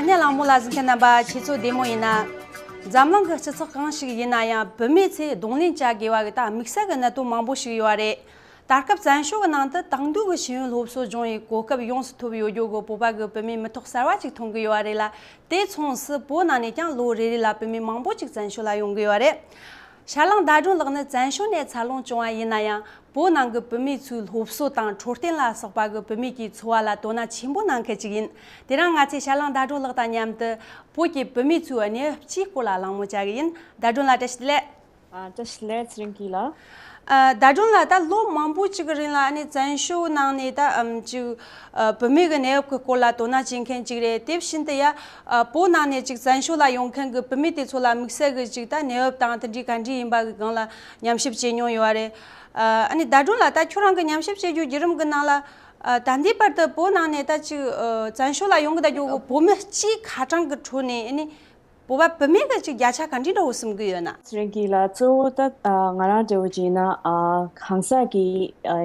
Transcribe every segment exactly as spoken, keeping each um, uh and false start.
ཉན་གླེང་མོལ་ལ་གཟིགས་མཁན་རྣམ་པ་ཁྱེད་ཚོ་བདེ་མོ་ཡིན་ན། འཛམ་གླིང་གི་སྤྱི་ཚོགས་གང་ཞིག་ཡིན་ན་ཡང་བུད་མེད་ཚོས་གདོང་ལེན་བྱ་དགོས་པ་གི་ད་དམིགས་བསལ་གྱི་གནད་དོན་མང་པོ་ཞིག་ཡོད་རེད། ད་སྐབས་བཙན་བྱོལ་གྱི་ནང་དུ་དེང་དུས་ཀྱི་ཤེས་ཡོན་སློབ་གསོ་སྦྱོང་བའི་གོ་སྐབས་ཡོངས་སུ་ཐོབ་ཡོད་རྒྱུ་གི་བོད་པ་གི་བུད་མེད་མི་ཐོག་གསར་བ་ཅིག་མཐོང་གི་ཡོད་རེད་ལ། དེ་མཚུངས་སུ་བོད་ནང་ནས་ཀྱང་ལོ་རེ་རེ་ལ་བུད་མེད་མང་པོ་ཅིག་བཙན་བྱོལ་ལ་ཡོང་གི་ཡོད་རེད། ཤར་གླིང་ཟླ་སྒྲོན་ལགས་ནི་བཙན་བྱོལ་ནས་འཚར་ལོངས་བྱུང་བ་ཡིན་ན་ཡང་བོད་ནང་གི་བུད་མེད་ཚོའི་སློབ་གསོ་དང་འཕྲོད་བསྟེན་ལ་སོགས་པ་གི་བུད་མེད་ཀྱི་འཚོ་བ་ལ་དོ་སྣང་ཆེན་པོ་གནང་མཁན་ཅིག་ཡིན། དེ་རིང་ང་ཚོས་ཤར་གླིང་ཟླ་སྒྲོན་ལགས་དང་མཉམ་དུ་བོད་ཀྱི་བུད་མེད་ཚོའི་གནས་བབ་སྤྱིའི་སྐོར་ལ་གླེང་མོལ་བྱ་གི་ཡིན། ཟླ་སྒྲོན་ལགས་བཀྲ་ཤིས་བདེ་ལེགས། ཨ། བཀྲ་ཤིས་བདེ་ལེགས་ཚེ་རིང་སྐྱིད་ལགས། ཨ། ཟླ་སྒྲོན་ལགས། ད་ལོ་མང་པོ་ཅིག་གི་རིང་ལ་ཨ་ནི་བཙན་བྱོལ་ནང་ནས་ད་ཨམ་ཅིག་ཨ། བུད་མེད་ཀྱི་གནས་བབ་ཀྱི་སྐོར་ལ་དོ་སྣང་བྱེད་མཁན་ཅིག་རེད། དེ་བཞིན་དུ་ཡ། ཨ། བོད་ནང་ནས་ཅིག་བཙན་བྱོལ་ལ་ཡོང་མཁན་གྱི་བུད་མེད་དེ་ཚོ་ལ་དམིགས་བསལ་གྱི་ཅིག་ད་གནས་བབ་དང་དེ་འདྲའི་ག་འདྲ་ཡིན་པ་གི་སྒང་ལ་ཉམས་ཞིབ་བྱེད་མྱོང་ཡོད་རེད། ཨ། ཨ་ནི་ཟླ་སྒྲོན་ལགས། ད་ཁྱོད་རང་གི་ཉམས་ཞིབ་བྱེད་རྒྱུ་བརྒྱུད་རིམ་གྱི་ནང་ལ། ཨ། ད་ལྟའི་བར་དུ་བོད་ནང་ནས་ད་ཅིག་ཨ། བཙན་བྱོལ་ལ་ཡོང་གི་ད་རྒྱུ་གི་བོད་མི་སྤྱིའི་ཁ་གྲངས་ཀྱི་ཁྲོད་ནས་ཨ་ནི། བོད་པ་བུད་མེད་ཀྱི་ཅིག་བརྒྱ་ཆ་ག་འདྲ་འདྲ་བོ་བསམ་གྱི་ཡོད་ན། ཚེ་རིང་སྐྱིད་ལགས། གཙོ་བོ་ད་ང་རང་འདྲ་བོ་བྱས་ན་གང་ཟག་གི་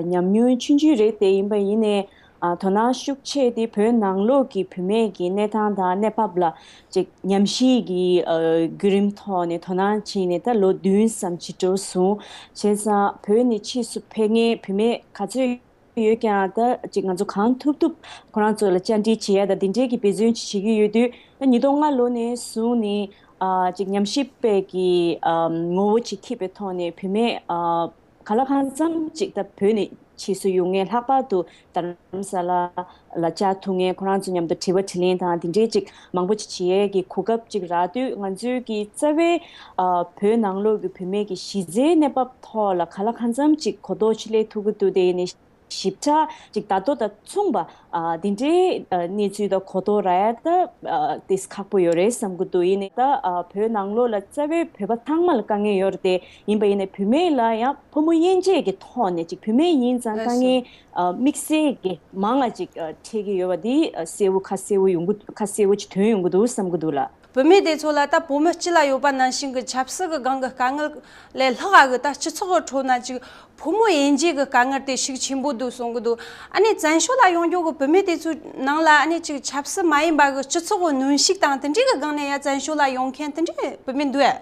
ཉམས་མྱོང་ཆུང་ཆུང་རེད་དེ། ཡིན་པ་ཡིན་ནའི་དོ་སྣང་ཤུགས་ཆེ་དེ་བོད་ནང་ལོགས་ཀྱི་བུད་མེད་ཀྱི་གནས་སྟངས་དང་གནས་བབ་ལ་ཅིག་ཉམས་ཞིབ་ཀྱི་བརྒྱུད་རིམ་ཐོག་ནས་དོ་སྣང་བྱས་ནས་ད་ལོ་བདུན་ཙམ་ཅིག་འགྲོ་སོང་། བྱས་ཙང་བོད་ནས་ཕྱིས་སུ་ཕེབས་མཁན་བུད་མེད་ག་ཚོད་ཡོད་ཀྱང་། ད་ཅིག་ང་ཚོ་གང་ཐུབ་ཐུབ་ཁོ་རང་ཚོ་ལ་བཅར་འདྲི་བྱེད་ཡ་དང་དེ་འདྲའི་གི་འབད་བརྩོན་ཅིག་བྱེད་ཀྱི་ཡོད་དུས། ད་ཉིས་སྟོང་ལྔ་ལོ་ནས་བཟུང་ནས་ཨ། ཅིག་ཉམས་ཞིབ་པའི་གི་ཨ། ངོ་བོ་ཅིག་འཁྱེར་བའི་ཐོག་ནས་བུད་མེད་ཨ། གང་ལ་གང་འཚམ་ཅིག་ད་བོད་ནས་ཕྱིས་སུ་ཡོང་མཁན། ལྷག་པར་དུ་རྡ་རམ་ས་ལ་ལ་བཅར་ཐུབ་མཁན། ཁོ་རང་ཚོ་མཉམ་དུ་དྲི་བ་དྲིས་ལན་དང་དེ་འདྲའི་ཅིག་མང་པོ་ཅིག་བྱེད་ཡས་ཀྱི་གོ་སྐབས་ཅིག་རག་དུས། ང་ཚོའི་གི་རྩ་བའི་ཨ། བོད་ནང་ལོགས་ཀྱི་བུད་མེད་ཀྱི་གཞི་རྩའི་གནས་བབ་ཐོག་ལ་གང་ལ་གང་འཚམ་ཅིག་གོ་རྟོགས་ཅིག་སླེབས་ཐུབ་ཀྱི་འདུག་དེ་ཡིན་ནའི། ཞིབ་ཕྲ་ཅིག་ད་ལྟ་དང་མཚུངས་པ་ཨ། འདི་འདྲའི་ཨ། གནས་ཚུལ་དང་གོ་རྟོགས་རག་ཡ་ད་ཨ། ཏོག་ཙམ་ཁག་པོ་ཡོད་རེད་བསམ་གྱི་འདུག་ཡིན་ནའི་ད་ཨ། བོད་ནང་ལོགས་ལ་རྩ་བའི་བོད་པ་ཚང་མ་ལ་དཀའ་ངལ་ཡོད་རེད་དེ། ཡིན་པ་ཡིན་ནའི་བུད་མེད་ལ་ཡང་ཕོ་མོ་དབྱེ་འབྱེད་ཀྱི་ཐོག་ནས་ཅིག་བུད་མེད་ཡིན་ཙང་དཀའ་ངལ་ཨ། དམིགས་བསལ་གྱི་མང་ང་ཅིག་ཨ། འཕྲད་ཀྱི་ཡོད་པ་འདི་ཨ། གསལ་བོ་ཁ་གསལ་བོ་ཡོང་གི། ཁ་གསལ་བོ་ཅིག་ཐོན་ཡོང་གི་འདུག་བསམ་གྱི་འདུག་ལགས། བུད་མེད་དེ་ཚོ་ལ་ད་བོད་མི་སྤྱི་ལ་ཡོད་པ་ནང་བཞིན་གྱི་ཆབ་སྲིད་ཀྱི་སྒང་གི་དཀའ་ངལ་ལས་ལྷག་ག་གི་ད་སྤྱི་ཚོགས་ཀྱི་ཁྲོད་ན་ཅིག་ཕོ་མོ་དབྱེ་འབྱེད་ཀྱི་དཀའ་ངལ་དེ་ཤུགས་ཆེན་པོ་འདུག་གསུང་གི་འདུག་ཨ་ནི་བཙན་བྱོལ་ལ་ཡོང་རྒྱུ་གི་བུད་མེད་དེ་ཚོའི་ནང་ལ་ཨ་ནི་ཅིག་ཆབ་སྲིད་མ་ཡིན་པ་གི་སྤྱི་ཚོགས་ཀྱི་གནོན་ཤུགས་དང་དེ་འདྲའི་གི་སྒང་ནས་ཡ་བཙན་བྱོལ་ལ་ཡོང་མཁན་དེ་འདྲའི་བུད་མེད་འདུག་ཨེ།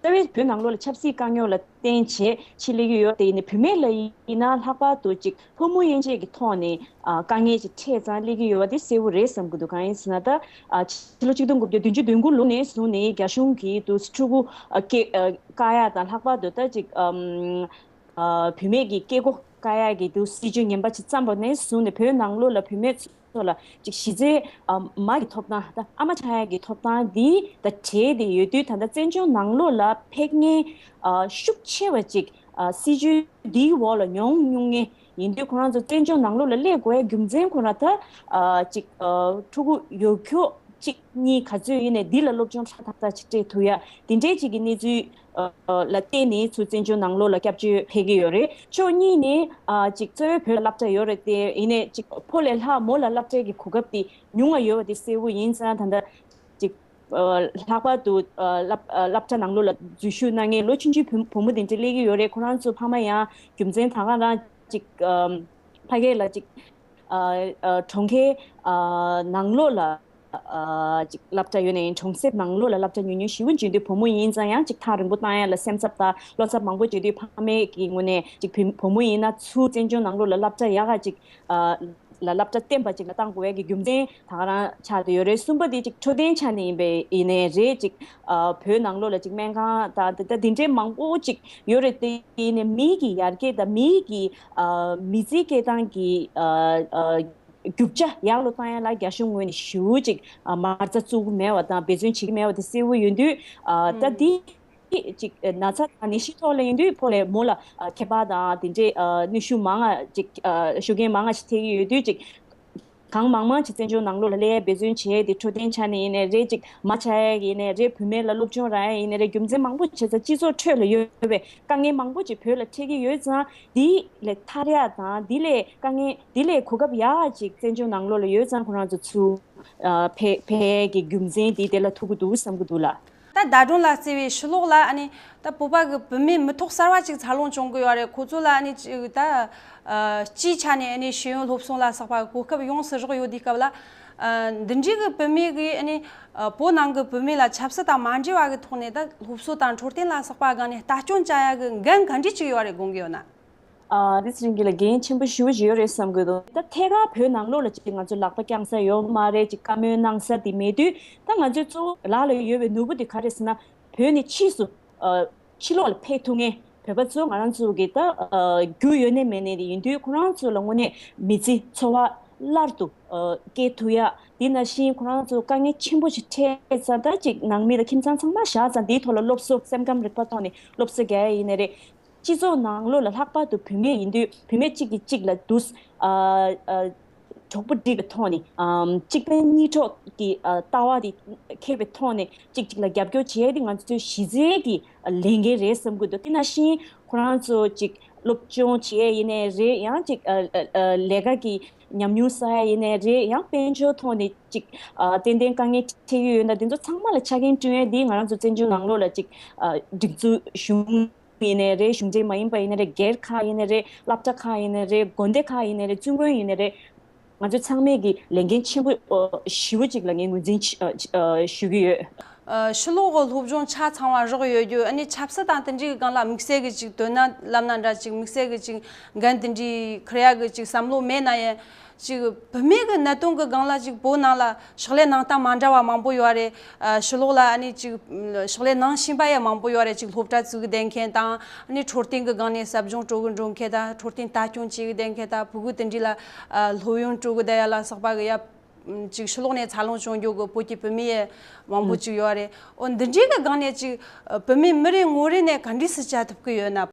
རྩ་བའི་བོད་ནང་ལོགས་ལ་ཆབ་སྲིད་དཀའ་རྙོག་ལ་བརྟེན་བྱས་ཕྱིར་སླེབས་ཀྱི་ཡོད་དེ། ཡིན་ནའི་བུད་མེད་ལ་ཡིན་ན་ལྷག་པར་དུ་ཅིག་ཕོ་མོ་དབྱེ་འབྱེད་ཀྱི་ཐོག་ནས་ཨ། དཀའ་ངལ་ཅིག་འཕྲད་ཙང་སླེབས་ཀྱི་ཡོད་པ་དེ་གསལ་བོ་རེད་བསམ་གྱི་འདུག་གང་ཡིན་ཟེར་ན་ད་ཨ། ཕྱི་ལོ་ཆིག་སྟོང་དགུ་བརྒྱ་བདུན་ཅུ་དོན་དགུ་ལོ་ནས་བཟུང་ནས་རྒྱ་གཞུང་གིས་དུ་ཕྲུ་གུ་ཨ། སྐྱེ་ཨ། བཀག་ཡ་དང་ལྷག་པར་དུ་ད་ཅིག་ཨམ། ཨ། བུད་མེད་ཀྱི་སྐྱེ་སྒོ་བཀག་ཡ་གི་དུ་སྲིད་ཇུས་ངན་པ་ཅིག་བརྩམས་པ་ནས་བཟུང་ནས་བོད་ནང་ལོགས་ལ་བུད་མེད་ཚོ་ལ་ཅིག་གཞི་རྩའི་ཨ། མ་གི་ཐོབ་ཐང་ད་ཨ་མ་ཆགས་ཡ་གི་ཐོབ་ཐང་འདི་དང་བྲལ་ཏེ་ཡོད་དུས། ད་ལྟ་བཙན་བྱོལ་ནང་ལོགས་ལ་ཕེབས་མཁན་ཨ། ཤུགས་ཆེ་བ་ཅིག་ཨ། སྲིད་ཇུས་འདིའི་འོག་ལ་མྱོང་མྱོང་མཁན་ཡིན་དུས། ཁོ་རང་ཚོ་བཙན་བྱོལ་ནང་ལོགས་ལ་སླེབས་དགོས་ཡ་རྒྱུ་མཚན་ཁོ་རང་ད་ཨ། ཅིག་ཨ། ཕྲུ་གུ་ཡོད་ཁྱོ་གཅིག་གཉིས་ག་ཚོད་ཡིན་ནའི་འདི་ལ་སློབ་སྦྱོང་ཧྲ་ཐག་ཐག་ཅིག་སྤྲད་ཐུབ་ཡ་དེ་འདྲའི་ཅིག་གི་གནས་ཚུལ་ལ་བརྟེན་ནས་ཚུར་བཙན་བྱོལ་ནང་ལོགས་ལ་སྐྱབས་བཅོལ་ཕེབས་ཀྱི་ཡོད་རེད། ཕྱོགས་གཉིས་ནས་ཨ། ཅིག་གཙོ་བོ་བོད་ལ་སློབ་གྲྭ་ཡོད་རེད་དེ། ཡིན་ནའི་ཅིག་ཕོ་ལས་ལྷག་མོ་ལ་སློབ་གྲྭའི་གི་གོ་སྐབས་དེ་ཉུང་བ་ཡོད་པ་དེ་གསལ་བོ་ཡིན་ཙང་། ད་ལྟ་ཅིག་ཨ། ལྷག་པར་དུ་ཨ། སློབ་ཨ། སློབ་གྲྭ་ནང་ལོགས་ལ་འཛུལ་ཞུགས་གནང་མཁན་ལོ་ཆུང་ཆུང་བུ་བུ་མོ་དེ་འདྲ་སླེབས་ཀྱི་ཡོད་རེད། ཁོ་རང་ཚོ་ཕ་མ་ཡང་རྒྱུ་མཚན་ད་ག་རང་ཅིག་ཨ། ཕ་གི་ལ་ཅིག་ཨ། ཨ། གྲོང་ཁྱེར་ཨ། ནང་ལོགས་ལ་ཨ། ཅིག་སློབ་གྲྭ་ཡོད་ནའི་གྲོང་གསེབ་ནང་ལོགས་ལ་སློབ་གྲྭ་ཉུང་ཉུང་ཞེ་པོ་ཅིག་ཡིན་དུས། བུ་མོ་ཡིན་ཙང་ཡང་ཅིག་ཐག་རིང་པོ་བཏང་ཡ་ལ་སེམས་འཚབ་དང་བློ་འཚབ་མང་པོ་བྱེད་དུས། ཕ་མའི་གི་ངོས་ནས་ཅིག་བུ་བུ་མོ་ཡིན་ན་ཚུར་བཙན་བྱོལ་ནང་ལོགས་ལ་སློབ་གྲྭ་ཡག་ག་ཅིག་ཨ། ལ་སློབ་གྲྭ་བསྟན་པ་ཅིག་ལ་བཏང་དགོས་ཡ་གི་རྒྱུ་མཚན་ད་ག་རང་ཆགས་བསྡད་ཡོད་རེད། གསུམ་པ་དེ་ཅིག་འཕྲོད་བསྟེན་ཆ་ནས་ཡིན་པའི་ཡིན་ནའི་རེད། ཅིག་ཨ། བོད་ནང་ལོགས་ལ་ཅིག་སྨན་ཁང་དང་ད་ད་དེ་འདྲའི་མང་པོ་ཅིག་ཡོད་རེད་དེ། ཡིན་ནའི་མི་གི་ཡར་རྒྱས་དང་མི་གི་ཨ། མི་ཚེ་སྐྱེལ་སྟངས་ཀྱི་ཨ། ཨ། རྒྱུ་ཆ་ཡག་ལ་བཏང་ཡ་ལ་རྒྱ་གཞུང་ངོས་ནས་ཞེ་པོ་ཅིག་ཨ། མ་རྩ་བཙུགས་ཀྱི་མེད་པ་དང་འབད་བརྩོན་བྱེད་ཀྱི་མེད་པ་དེ་གསལ་བོ་ཡོད་དུས། ཨ། ད་འདི་ཅིག་ན་ཚ་དང་ནད་གཞི་ཐོག་ལ་ཡིན་དུས་ཕོ་ལས་མོ་ལ་ཨ། ཁྱད་པར་དང་དེ་འདྲའི་ཨ། ནུས་ཤུགས་མང་ང་ཅིག་ཨ། ཤུགས་རྐྱེན་མང་ང་ཞིག་ཐེབས་ཀྱི་ཡོད་དུས། ཅིག་གང་མང་མང་ཅིག་བཙན་བྱོལ་ནང་ལོགས་ལ་སླེབས་ཡ་འབད་བརྩོན་བྱས་ཏེ། འཕྲོད་བསྟེན་ཆ་ནས་ཡིན་ནའི་རེད། ཅིག་མ་ཆགས་ཡ་ཡིན་ནའི་རེད། བུད་མེད་ལ་སློབ་སྦྱོང་རག་ཡ་ཡིན་ནའི་རེད། རྒྱུ་མཚན་མང་པོ་བྱས་ཙང་སྤྱི་ཚོགས་ཁྲོད་ལ་ཡོད་པའི་དཀའ་ངལ་མང་པོ་ཅིག་བོད་ལ་འཕྲད་ཀྱི་ཡོད་ཙང་། འདི་ལས་ཐར་ཡ་དང་འདི་ལས་དཀའ་ངལ་འདི་ལས་གོ་སྐབས་ཡག་ཅིག་བཙན་བྱོལ་ནང་ལོགས་ལ་ཡོད་ཙང་། ཁོ་རང་ཚོ་ཚུར་ཨ། ཕེ་ཕེབས་ཀྱི་རྒྱུ་མཚན་དེ་དེ་ལ་ཐུག་གི་འདུག་བསམ་གྱི་འདུག་ལགས། ད་ཟླ་སྒྲོན་ལགས་བརྩིས་པའི་ཕྱི་ལོགས་ལ་ཨ་ནི་ད་བོད་པ་གི་བུད་མེད་མི་ཐོག་གསར་བ་ཅིག་འཚར་ལོངས་བྱུང་གི་ཡོད་རེད། ཁོ་ཚོ་ལ་ཨ་ནི་ཅིག་ད་ཨ། སྤྱིའི་ཆ་ནས་ཨ་ནི་ཤེས་ཡོན་སློབ་གསོ་ལ་སོགས་པ་གོ་སྐབས་ཡོངས་སུ་རག་ཡོད་དུས་སྐབས་ལ། ཨ། འདི་འདྲའི་གི་བུད་མེད་གི་ཨ་ནི་ཨ་བོད་ནང་གི་བུད་མེད་ལ་ཆབ་སྲིད་དང་མ་འབྲེལ་བ་གི་ཐོག་ནས་ད་སློབ་གསོ་དང་འཕྲོད་བསྟེན་ལ་སོགས་པ་སྒང་ནས་ལྟ་སྐྱོང་བྱ་ཡ་གི་འགན་ག་འདྲ་ཅིག་ཡོད་རེད་དགོངས་ཀྱི་ཡོད་ན། ཨ། དེ་ཚེ་རིང་སྐྱིད་ལགས་འགན་ཆེན་པོ་ཞེ་པོ་ཅིག་ཡོད་རེད་བསམ་གྱི་འདུག་ད་ཐད་ཀར་བོད་ནང་ལོགས་ལ་ཅིག་ང་ཚོ་ལག་པ་བརྐྱང་ས་ཡོད་མ་རེད། ཅིག་བཀའ་མོལ་གནང་ས་དེ་མེད་དུས། ད་ང་ཚོའི་གཙོ་བོ་ལག་ལ་ཡོད་པའི་ནོར་བུ་དེ་ག་རེ་ཟེར་ན། བོད་ནས་ཕྱིས་སུ་ཨ་ཕྱི་ལོགས་ལ་ཕེབས་ཐུབ་མཁན་བོད་པ་ཚོ་ང་རང་ཚོ་གི་ད་ཨ་རྒྱུ་ཡོད་ནའི་མེད་ནའི་དེ་ཡིན་དུས། ཁོ་རང་ཚོ་ལ་དངོས་གནས་མི་ཚེ་འཚོ་བ་སླར་དུ་ཨ་སྐྱེལ་ཐུབ་ཡ། དེ་ནང་བཞིན་ཁོ་རང་ཚོ་དཀའ་ངལ་ཆེན་པོ་ཞིག་འཕྲད་ཙང་། ད་ཅིག་ནང་མི་དང་ཁྱིམ་ཚང་ཚང་མ་བཞག་ཙང་། དེའི་ཐོག་ལ་སློབ་གསོ། སེམས་ཁམས་རིག་པ་ཐོག་ནས་སློབ་གསོ་རྒྱག་ཡ་ཡིན་ནའི་རེད། སྤྱི་ཚོགས་ནང་ལོགས་ལ་ལྷག་པར་དུ་བུད་མེད་ཡིན་དུས། བུད་མེད་གཅིག་གིས་གཅིག་ལ་དུས་ཨ་ཨ་གྲོགས་པོ་སྒྲིག་པའི་ཐོག་ནས། ཨམ། གཅིག་ཕན་གཉིས་གྲོགས་ཀྱི་ཨ་ལྟ་བ་དེ་འཁྱེར་བའི་ཐོག་ནས་གཅིག་གཅིག་ལ་རྒྱབ་སྐྱོར་བྱེད་ཡ་དེ་ང་ཚོའི་གཞི་རྩའི་གི་ལས་འགན་རེད་བསམ་གྱི་འདུག་དེ་ནང་བཞིན་ཁོ་རང་ཚོ་ཅིག་སློབ་སྦྱོང་བྱེད་ཡ་ཡིན་ནའི་རེད། ཡང་ཅིག་ཨ་ཨ་ཨ་ལས་ཀ་གི་ཉམས་མྱོང་བསགས་ཡ་ཡིན་ནའི་རེད། ཡང་དཔལ་འབྱོར་ཐོག་ནས་ཅིག་ཨ་ཏན་ཏན་དཀའ་ངལ་འཕྲད་ཀྱི་ཡོད་ན། དེ་ཚོ་ཚང་མ་ལ་ཆ་རྐྱེན་བསྐྲུན་ཡ་དེ་ང་རང་ཚོ་བཙན་བྱོལ་ནང་ལོགས་ལ་ཅིག་ཨ་སྒྲིག་འཛུགས་གཞུང་ཡིན་ནའི་རེད། གཞུང་འབྲེལ་མ་ཡིན་པ་ཡིན་ནའི་རེད། སྒེར་ཁག་ཡིན་ནའི་རེད། སློབ་གྲྭ་ཁག་ཡིན་ནའི་རེད། དགོན་སྡེ་ཁག་ཡིན་ནའི་རེད། བཙུན་དགོན་ཡིན་ནའི་རེད། ང་ཚོ་ཚང་མས་ཀྱི་ལས་འགན་ཆེན་པོ་ཨ་ཞེ་པོ་ཅིག་ལ་ངས་ངོས་འཛིན་ཆ་ཨ་ཞུ་གི་ཡོད། ཨ། ཕྱི་ལོགས་ཀྱི་སློབ་སྦྱོང་ཆ་ཚང་བ་རག་ཡོད་རྒྱུ། ཨ་ནི་ཆབ་སྲིད་དང་དེ་འདྲའི་སྒང་ལ་དམིགས་བསལ་གྱི་ཅིག་དོ་སྣང་ལབ་ན་འདྲ། ཅིག་དམིགས་བསལ་གྱི་ཅིག་འགན་དེ་འདྲའི་འཁུར་ཡ་གི་ཅིག་བསམ་བློ་མེད་ན་ཡང་། ཅིག་བུད་མེད་ཀྱི་གནད་དོན་གྱི་སྒང་ལ་ཅིག་བོད་ནང་ལ་ཕྱག་ལས་གནང་སྟངས་མ་འདྲ་བ་མང་པོ་ཡོད་རེད། ཨ། ཕྱི་ལོགས་ལ་ཨ་ནི་ཅིག་ཕྱག་ལས་གནང་བཞིན་པ་ཡང་མང་པོ་ཡོད་རེད། ཅིག་སློབ་གྲྭ་བཙུགས་བསྡད་མཁན་དང་། ཨ་ནི་འཕྲོད་བསྟེན་གྱི་སྒང་ནས་ཟབ་སྦྱོང་སྤྲོད་གི་འགྲོ་མཁན་དང་། འཕྲོད་བསྟེན་ལྟ་སྐྱོང་བྱེད་གི་བསྡད་མཁན་དང་། ཕྲུ་གུ་དེ་འདྲ་ལ་ཨ་སློབ་ཡོན་སྤྲོད་གི་བསྡད་ཡ་ལ་སོགས་པ་གི་ཡ། ཅིག་ཕྱི་ལོགས་ནས་འཚར་ལོངས་བྱུང་རྒྱུ་གི་བོད་ཀྱི་བུད་མེད་ཡང་མང་པོ་ཅིག་ཡོད་རེད། འོ་འདི་འདྲའི་གི་སྒང་ནས་ཅིག་བུད་མེད་མི་རེ་ངོ་རེ་ནས་ག་འདྲས་སེ་བྱ་ཐུབ་ཀྱི་ཡོད་ན།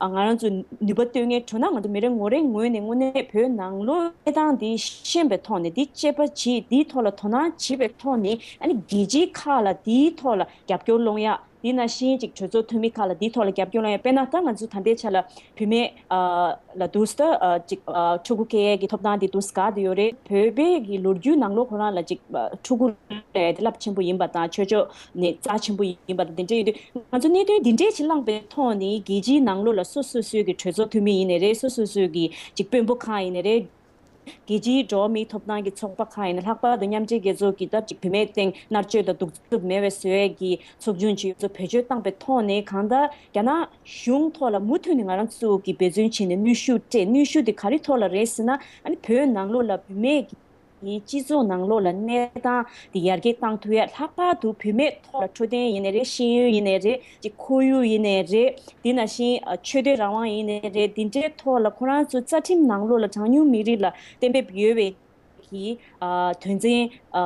ཨ། ང་རང་ཚོ་ནུས་པ་བཏོན་མཁན་བྱུང་ན། ང་ཚོ་མི་རེ་ངོ་རེའི་ངོས་ནས་དངོས་གནས་བོད་ནང་ལོགས་གནས་སྟངས་འདི་ཤེས་པའི་ཐོག་ནས། འདི་དཔྱད་པ་བྱེད། འདིའི་ཐོག་ལ་དོ་སྣང་བྱེད་པའི་ཐོག་ནས། ཨ་ནི་རྒྱལ་སྤྱིའི་ཁག་ལ་འདིའི་ཐོག་ལ་རྒྱབ་སྐྱོར་སློང་ཡ། དེ་ནང་བཞིན་ཅིག་གྲོས་ཚོགས་འཐུས་མི་ཁག་ལ་འདིའི་ཐོག་ལ་རྒྱབ་སྐྱོར་སློང་ཡ། དཔེར་ན་ད་ང་ཚོ་ད་ལྟའི་ཆ་ལ་བུད་མེད་ཨ་ལ་དུས་ད་ཨ་ཅིག་ཨ་ཕྲུ་གུ་སྐྱེ་ཡས་ཀྱི་ཐོབ་ཐང་དེ་དུས་འགག་བསྡད་ཡོད་རེད། བོད་པའི་གི་ལོ་རྒྱུས་ནང་ལོགས་ཁོ་རང་ལ་ཅིག་ཨ་ཕྲུ་གུ་ལས་དེ་རླབས་ཆེན་པོ་ཡིན་པ་དང་། ཆོས་ཕྱོགས་ནས་རྩ་ཆེན་པོ་ཡིན་པ་དང་། དེ་འདྲ་ཡིན་དུས་ང་ཚོ་གནད་དོན་འདི་འདྲས་ཅིག་བསླངས་པའི་ཐོག་ནས། རྒྱལ་སྤྱིའི་ནང་ལོགས་ལ་སོ་སོ་སོའི་གི་གྲོས་ཚོགས་འཐུས་མི་ཡིན་ནའི་རེད། སོ་སོ་སོའི་གི་ཅིག་དཔོན་པོ་ཁག་ཡིན་ནའི་རེད། རྒྱལ་སྤྱིའི་འགྲོ་བ་མིའི་ཐོབ་ཐང་གི་ཚོགས་པ་ཁག་ཡིན་ན། ལྷག་པར་དུ་མཉམ་འབྲེལ་རྒྱལ་ཚོགས་ཀྱི་སྟབས་ཀྱིས་བུད་མེད་སྟེང་མནར་གཅོད་དང་གདུག་རྩུབ་མེད་པའི་བཟོ་ཡས་ཀྱི་ཚོགས་ཆུང་ཅིག་ཚོ་བེད་སྤྱོད་བཏང་པའི་ཐོག་ནས། གང་ལྟར་རྒྱ་ནག་གཞུང་ཐོག་ལ་མུ་མཐུད་ནས་ང་རང་ཚོ་གིས་འབད་བརྩོན་བྱས་ནས་གནོན་ཤུགས་སྤྲད། གནོན་ཤུགས་དེ་ག་རེ་ཐོག་ལ་རེད་ཟེར་ན། ཨ་ནི་བོད་ནང་ལོགས་ལ་བུད་མེད་ཀྱི་སྤྱི་ཚོགས་ནང་ལོགས་ལ་གནས་སྟངས་དེ་ཡར་རྒྱས་བཏང་ཐུབ་ཡ། ལྷག་པར་དུ་བུད་མེད་ཐོག་ལ་འཕྲོད་བསྟེན་ཡིན་ནའི་རེད། ཤེས་ཡོན་ཡིན་ནའི་རེད། ཅིག་ཁོར་ཡུག་ཡིན་ནའི་རེད། དེ་ནང་བཞིན་ཨ་ཆོས་དད་རང་དབང་ཡིན་ནའི་རེད། འདི་འདྲའི་ཐོག་ལ་ཁོ་རང་ཚོའི་རྩ་ཁྲིམས་ནང་ལོགས་ལ་གྲངས་ཉུང་མི་རིགས་ལ་གཏན་འབེབས་ཡོད་པའི་གི་ཨ་དོན་ཚན་ཨ་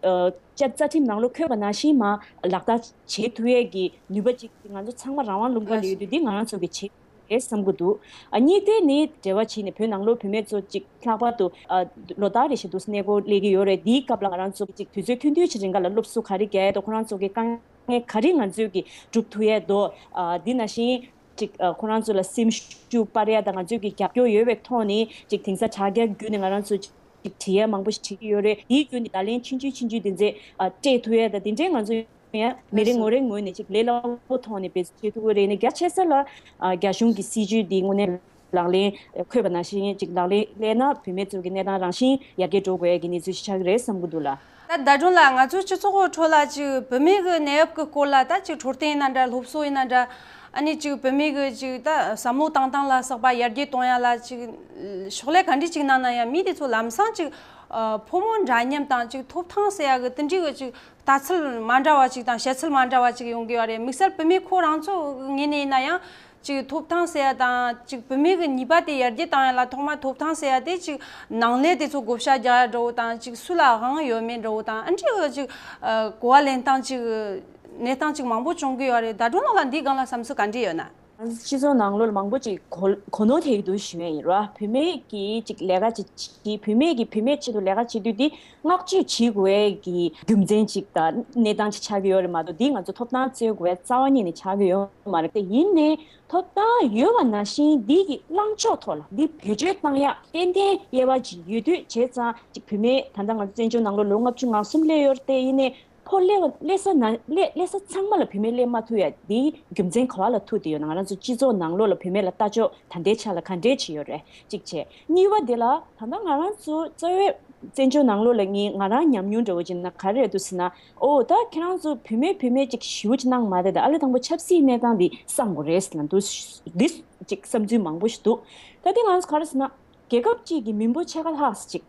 ཨ་རྩ་རྩ་ཁྲིམས་ནང་ལོགས་འཁོད་པ་ནང་བཞིན་མར་ལག་བསྟར་བྱེད་ཐུབ་ཡས་ཀྱི་ནུས་པ་ཅིག་ང་ཚོ་ཚང་མ་རང་དབང་ལུང་པ་ལ་ཡོད་དུས། འདི་ང་རང་ཚོ་གི་བྱེད་རེད་བསམ་གྱི་འདུག་ཨ་གཉིས་དེ་ནི་འབྲེལ་བ་བྱས་ནས་བོད་ནང་ལོགས་བུད་མེད་ཚོ་ཅིག་ལྷག་པར་དུ་ཨ་ལོ་ལྟར་རེ་བཞིན་དུ་གནས་སྐོར་སླེབས་ཀྱི་ཡོད་རེད། འདིའི་སྐབས་ལ་ང་རང་ཚོ་ཅིག་དུས་ཚོད་ཐུང་ཐུང་ཞིག་རིང་ག་ལ་སློབ་གསོ་ག་རེ་རྒྱག་ཡས་དང་། ཁོ་རང་ཚོ་གི་དཀའ་ངལ་ག་རེ་ང་ཚོས་ཀྱིས་སྒྲུབ་ཐུབ་ཡས་དང་། ཨ་འདི་ནང་བཞིན་ཅིག་ཨ་ཁོ་རང་ཚོ་ལ་སེམས་ཤུགས་སྤར་ཡ་དང་། ང་ཚོས་ཀྱིས་རྒྱབ་སྐྱོར་ཡོད་པའི་ཐོག་ནས་ཅིག་དེང་སང་དྲ་རྒྱ་བརྒྱུད་ནས་ང་རང་ཚོ་ཅིག་བྲིས་ཡ་མང་པོ་ཞིག་བྲིས་ཀྱི་ཡོད་རེད། དེའི་བརྒྱུད་ནས་བརྡ་ལན་ཆུང་ཆུང་ཆུང་ཆུང་དེ་ཚོ་ཨ་སྤྲད་ཐུབ་ཡ་དང་། དེ་འདྲའི་ང་ཚོ་ཡང་མི་རེ་ངོ་རེའི་ངོས་ནས་ཅིག་ལས་སླ་པོ་ཐོག་ནས་འབད་བརྩོན་བྱེད་ཐུབ་ཀྱི་རེད། ནས་རྒྱ་ཆེ་ས་ལ་ཨ་རྒྱ་གཞུང་གི་སྲིད་ཇུས་འདི་དངོས་གནས་ལག་ལེན་འཁོད་པ་ནང་བཞིན་ཅིག་ལག་ལེན་སླེབས་ན། བུད་མེད་ཚོ་གི་གནས་སྟངས་རང་བཞིན་ཡར་རྒྱས་འགྲོ་དགོས་ཡ་གི་གནས་ཚུལ་ཞིག་ཆགས་ཀྱི་རེད་བསམ་གྱི་འདུག་ལགས། ད་ཟླ་སྒྲོན་ལགས། ང་ཚོའི་སྤྱི་ཚོགས་ཁྲོད་ལ་ཅིག་བུད་མེད་ཀྱི་གནས་བབ་ཀྱི་སྐོར་ལ། ད་ཅིག་འཕྲོད་བསྟེན་ཡིན་ན་འདྲ། སློབ་གསོ་ཡིན་ན་འདྲ། ཨ་ནི་ཅིག་བུད་མེད་ཀྱི་ཅིག་ད་བསམ་བློ་བཏང་སྟངས་ལ་སོགས་པ་ཡར་རྒྱས་གཏོང་ཡ་ལ་ཅིག་ཕྱག་ལས་ག་འདྲ་ཅིག་གནང་ན་ཡང་། མི་དེ་ཚོ་ལམ་སང་ཅིག་ཨ་ཕོ་མོ་འདྲ་མཉམ་དང་། ཅིག་ཐོབ་ཐང་ཟེར་ཡ་གི་དེ་འདྲའི་གི་ཅིག་ལྟ་ཚུལ་མ་འདྲ་བ་ཅིག་དང་བཤད་ཚུལ་མ་འདྲ་བ་ཅིག་ཡོང་གི་ཡོད་རེད། དམིགས་བསལ་བུད་མེད་ཁོ་རང་ཚོ་ངོས་ནས་ཡིན་ན་ཡང་། ཅིག་ཐོབ་ཐང་ཟེར་ཡ་དང་། ཅིག་བུད་མེད་ཀྱི་ནུས་པ་དེ་ཡར་རྒྱས་བཏང་ཡ་ལ་ཐོག་མར་ཐོབ་ཐང་ཟེར་ཡ་དེ། ཅིག་ནང་ལས་དེ་ཚོ་བགོ་བཤའ་རྒྱག་ཡ་འདྲ་བོ་དང་། ཅིག་སུ་ལ་དབང་ཡོད་མེད་འདྲ་བོ་དང་། ཨ་འདྲའི་ཅིག་ཨ་གོ་བ་ལེན་སྟངས་ཅིག་གནས་སྟངས་ཅིག་མང་པོ་བྱུང་གི་ཡོད་རེད། ཟླ་སྒྲོན་ལགས་ལ་འདིའི་སྒང་ལ་བསམ་ཚུལ་ག་འདྲ་ཡོད་ན། སྤྱི་ཚོགས་ནང་ལོགས་ལ་མང་པོ་ཅིག་གོ་གོ་ནོར་ཐེབས་ཀྱི་འདུག་ཞུ་ཡ་ཡིན་ར། བུད་མེད་ཀྱིས་ཅིག་ལས་ཀ་ཅིག་བྱེད། བུད་མེད་ཀྱིས་བུད་མེད་ཆེད་དུ་ལས་ཀ་བྱེད་དུས། འདི་བསྔགས་བརྗོད་བྱེད་དགོས་ཡས་ཀྱི་རྒྱུ་མཚན་ཅིག་དང་གནས་སྟངས་ཅིག་ཆགས་ཀྱི་ཡོད་རེད་མ་གཏོགས། འདི་ང་ཚོ་ཐོབ་ཐང་རྩོད་དགོས་ཡས་རྩ་བ་ཉིད་ནས་ཆགས་ཀྱི་ཡོད་མ་རེད། དེ་ཡིན་ནའི་ཐོབ་ཐང་ཡོད་པ་ནང་བཞིན་འདི་གི་ལངས་ཕྱོགས་ཐོག་ལ་འདི་བེད་སྤྱོད་བཏང་ཡག་ཏན་ཏན་དབྱེ་བ་ཅིག་ཡོད་དུས། བྱས་ཙང་ཅིག་བུད་མེད་ད་ལྟ་ང་ཚོ་བཙན་བྱོལ་ནང་ལོགས་ལོ་ལྔ་བཅུ་ང་གསུམ་སླེབས་ཡོད་རེད། དེ་ཡིན་ནའི་ཕོ་སླེབས་པ་སླེབས་ས་ན་སླེབས་སླེབས་ས་ཚང་མ་ལ་བུད་མེད་སླེབས་མ་ཐུབ་ཡ་འདིའི་རྒྱུ་མཚན་ག་བ་ལ་ཐུག་བསྡད་ཡོད་ན། ང་རང་ཚོ་སྤྱི་ཚོགས་ནང་ལོགས་ལ་བུད་མེད་ལ་ལྟ་ཕྱོགས་ད་ལྟའི་ཆ་ལ་ག་འདྲས་བྱས་ཡོད་རེད། གཅིག་བྱས། གཉིས་པ་དེ་ལ་ད་ལྟ་ང་རང་ཚོ་རྩ་བའི་ བཙན་བྱོལ་ནང་ལོགས་ལ་ངས་ང་རང་ཉམས་མྱོང་འདྲ་བོ་ཅིག་ན་ག་རེ་རེད་འདུག་ཟེར་ན། ཨོ་ད་ཁྱེད་རང་ཚོ་བུད་མེད་བུད་མེད་ཅིག་ཞེ་པོ་ཅིག་གནང་མ་རེད་ད། ཨ་ལེ་དང་པོ་ཆབ་སྲིད་གནས་སྟངས་འདི་བསམ་དགོས་རེད་ཟེར་ན་འདུག་འདི་ཅིག་བསམ་ཚུལ་མང་པོ་ཞིག་འདུག་ད་དེ་ང་ཚོ་ག་རེ་ཟེར་ན། རྒྱལ་ཁབ་ཅིག་གི་མི་འབོར་ཕྱེད་ཀ་ལྷག་ཅིག་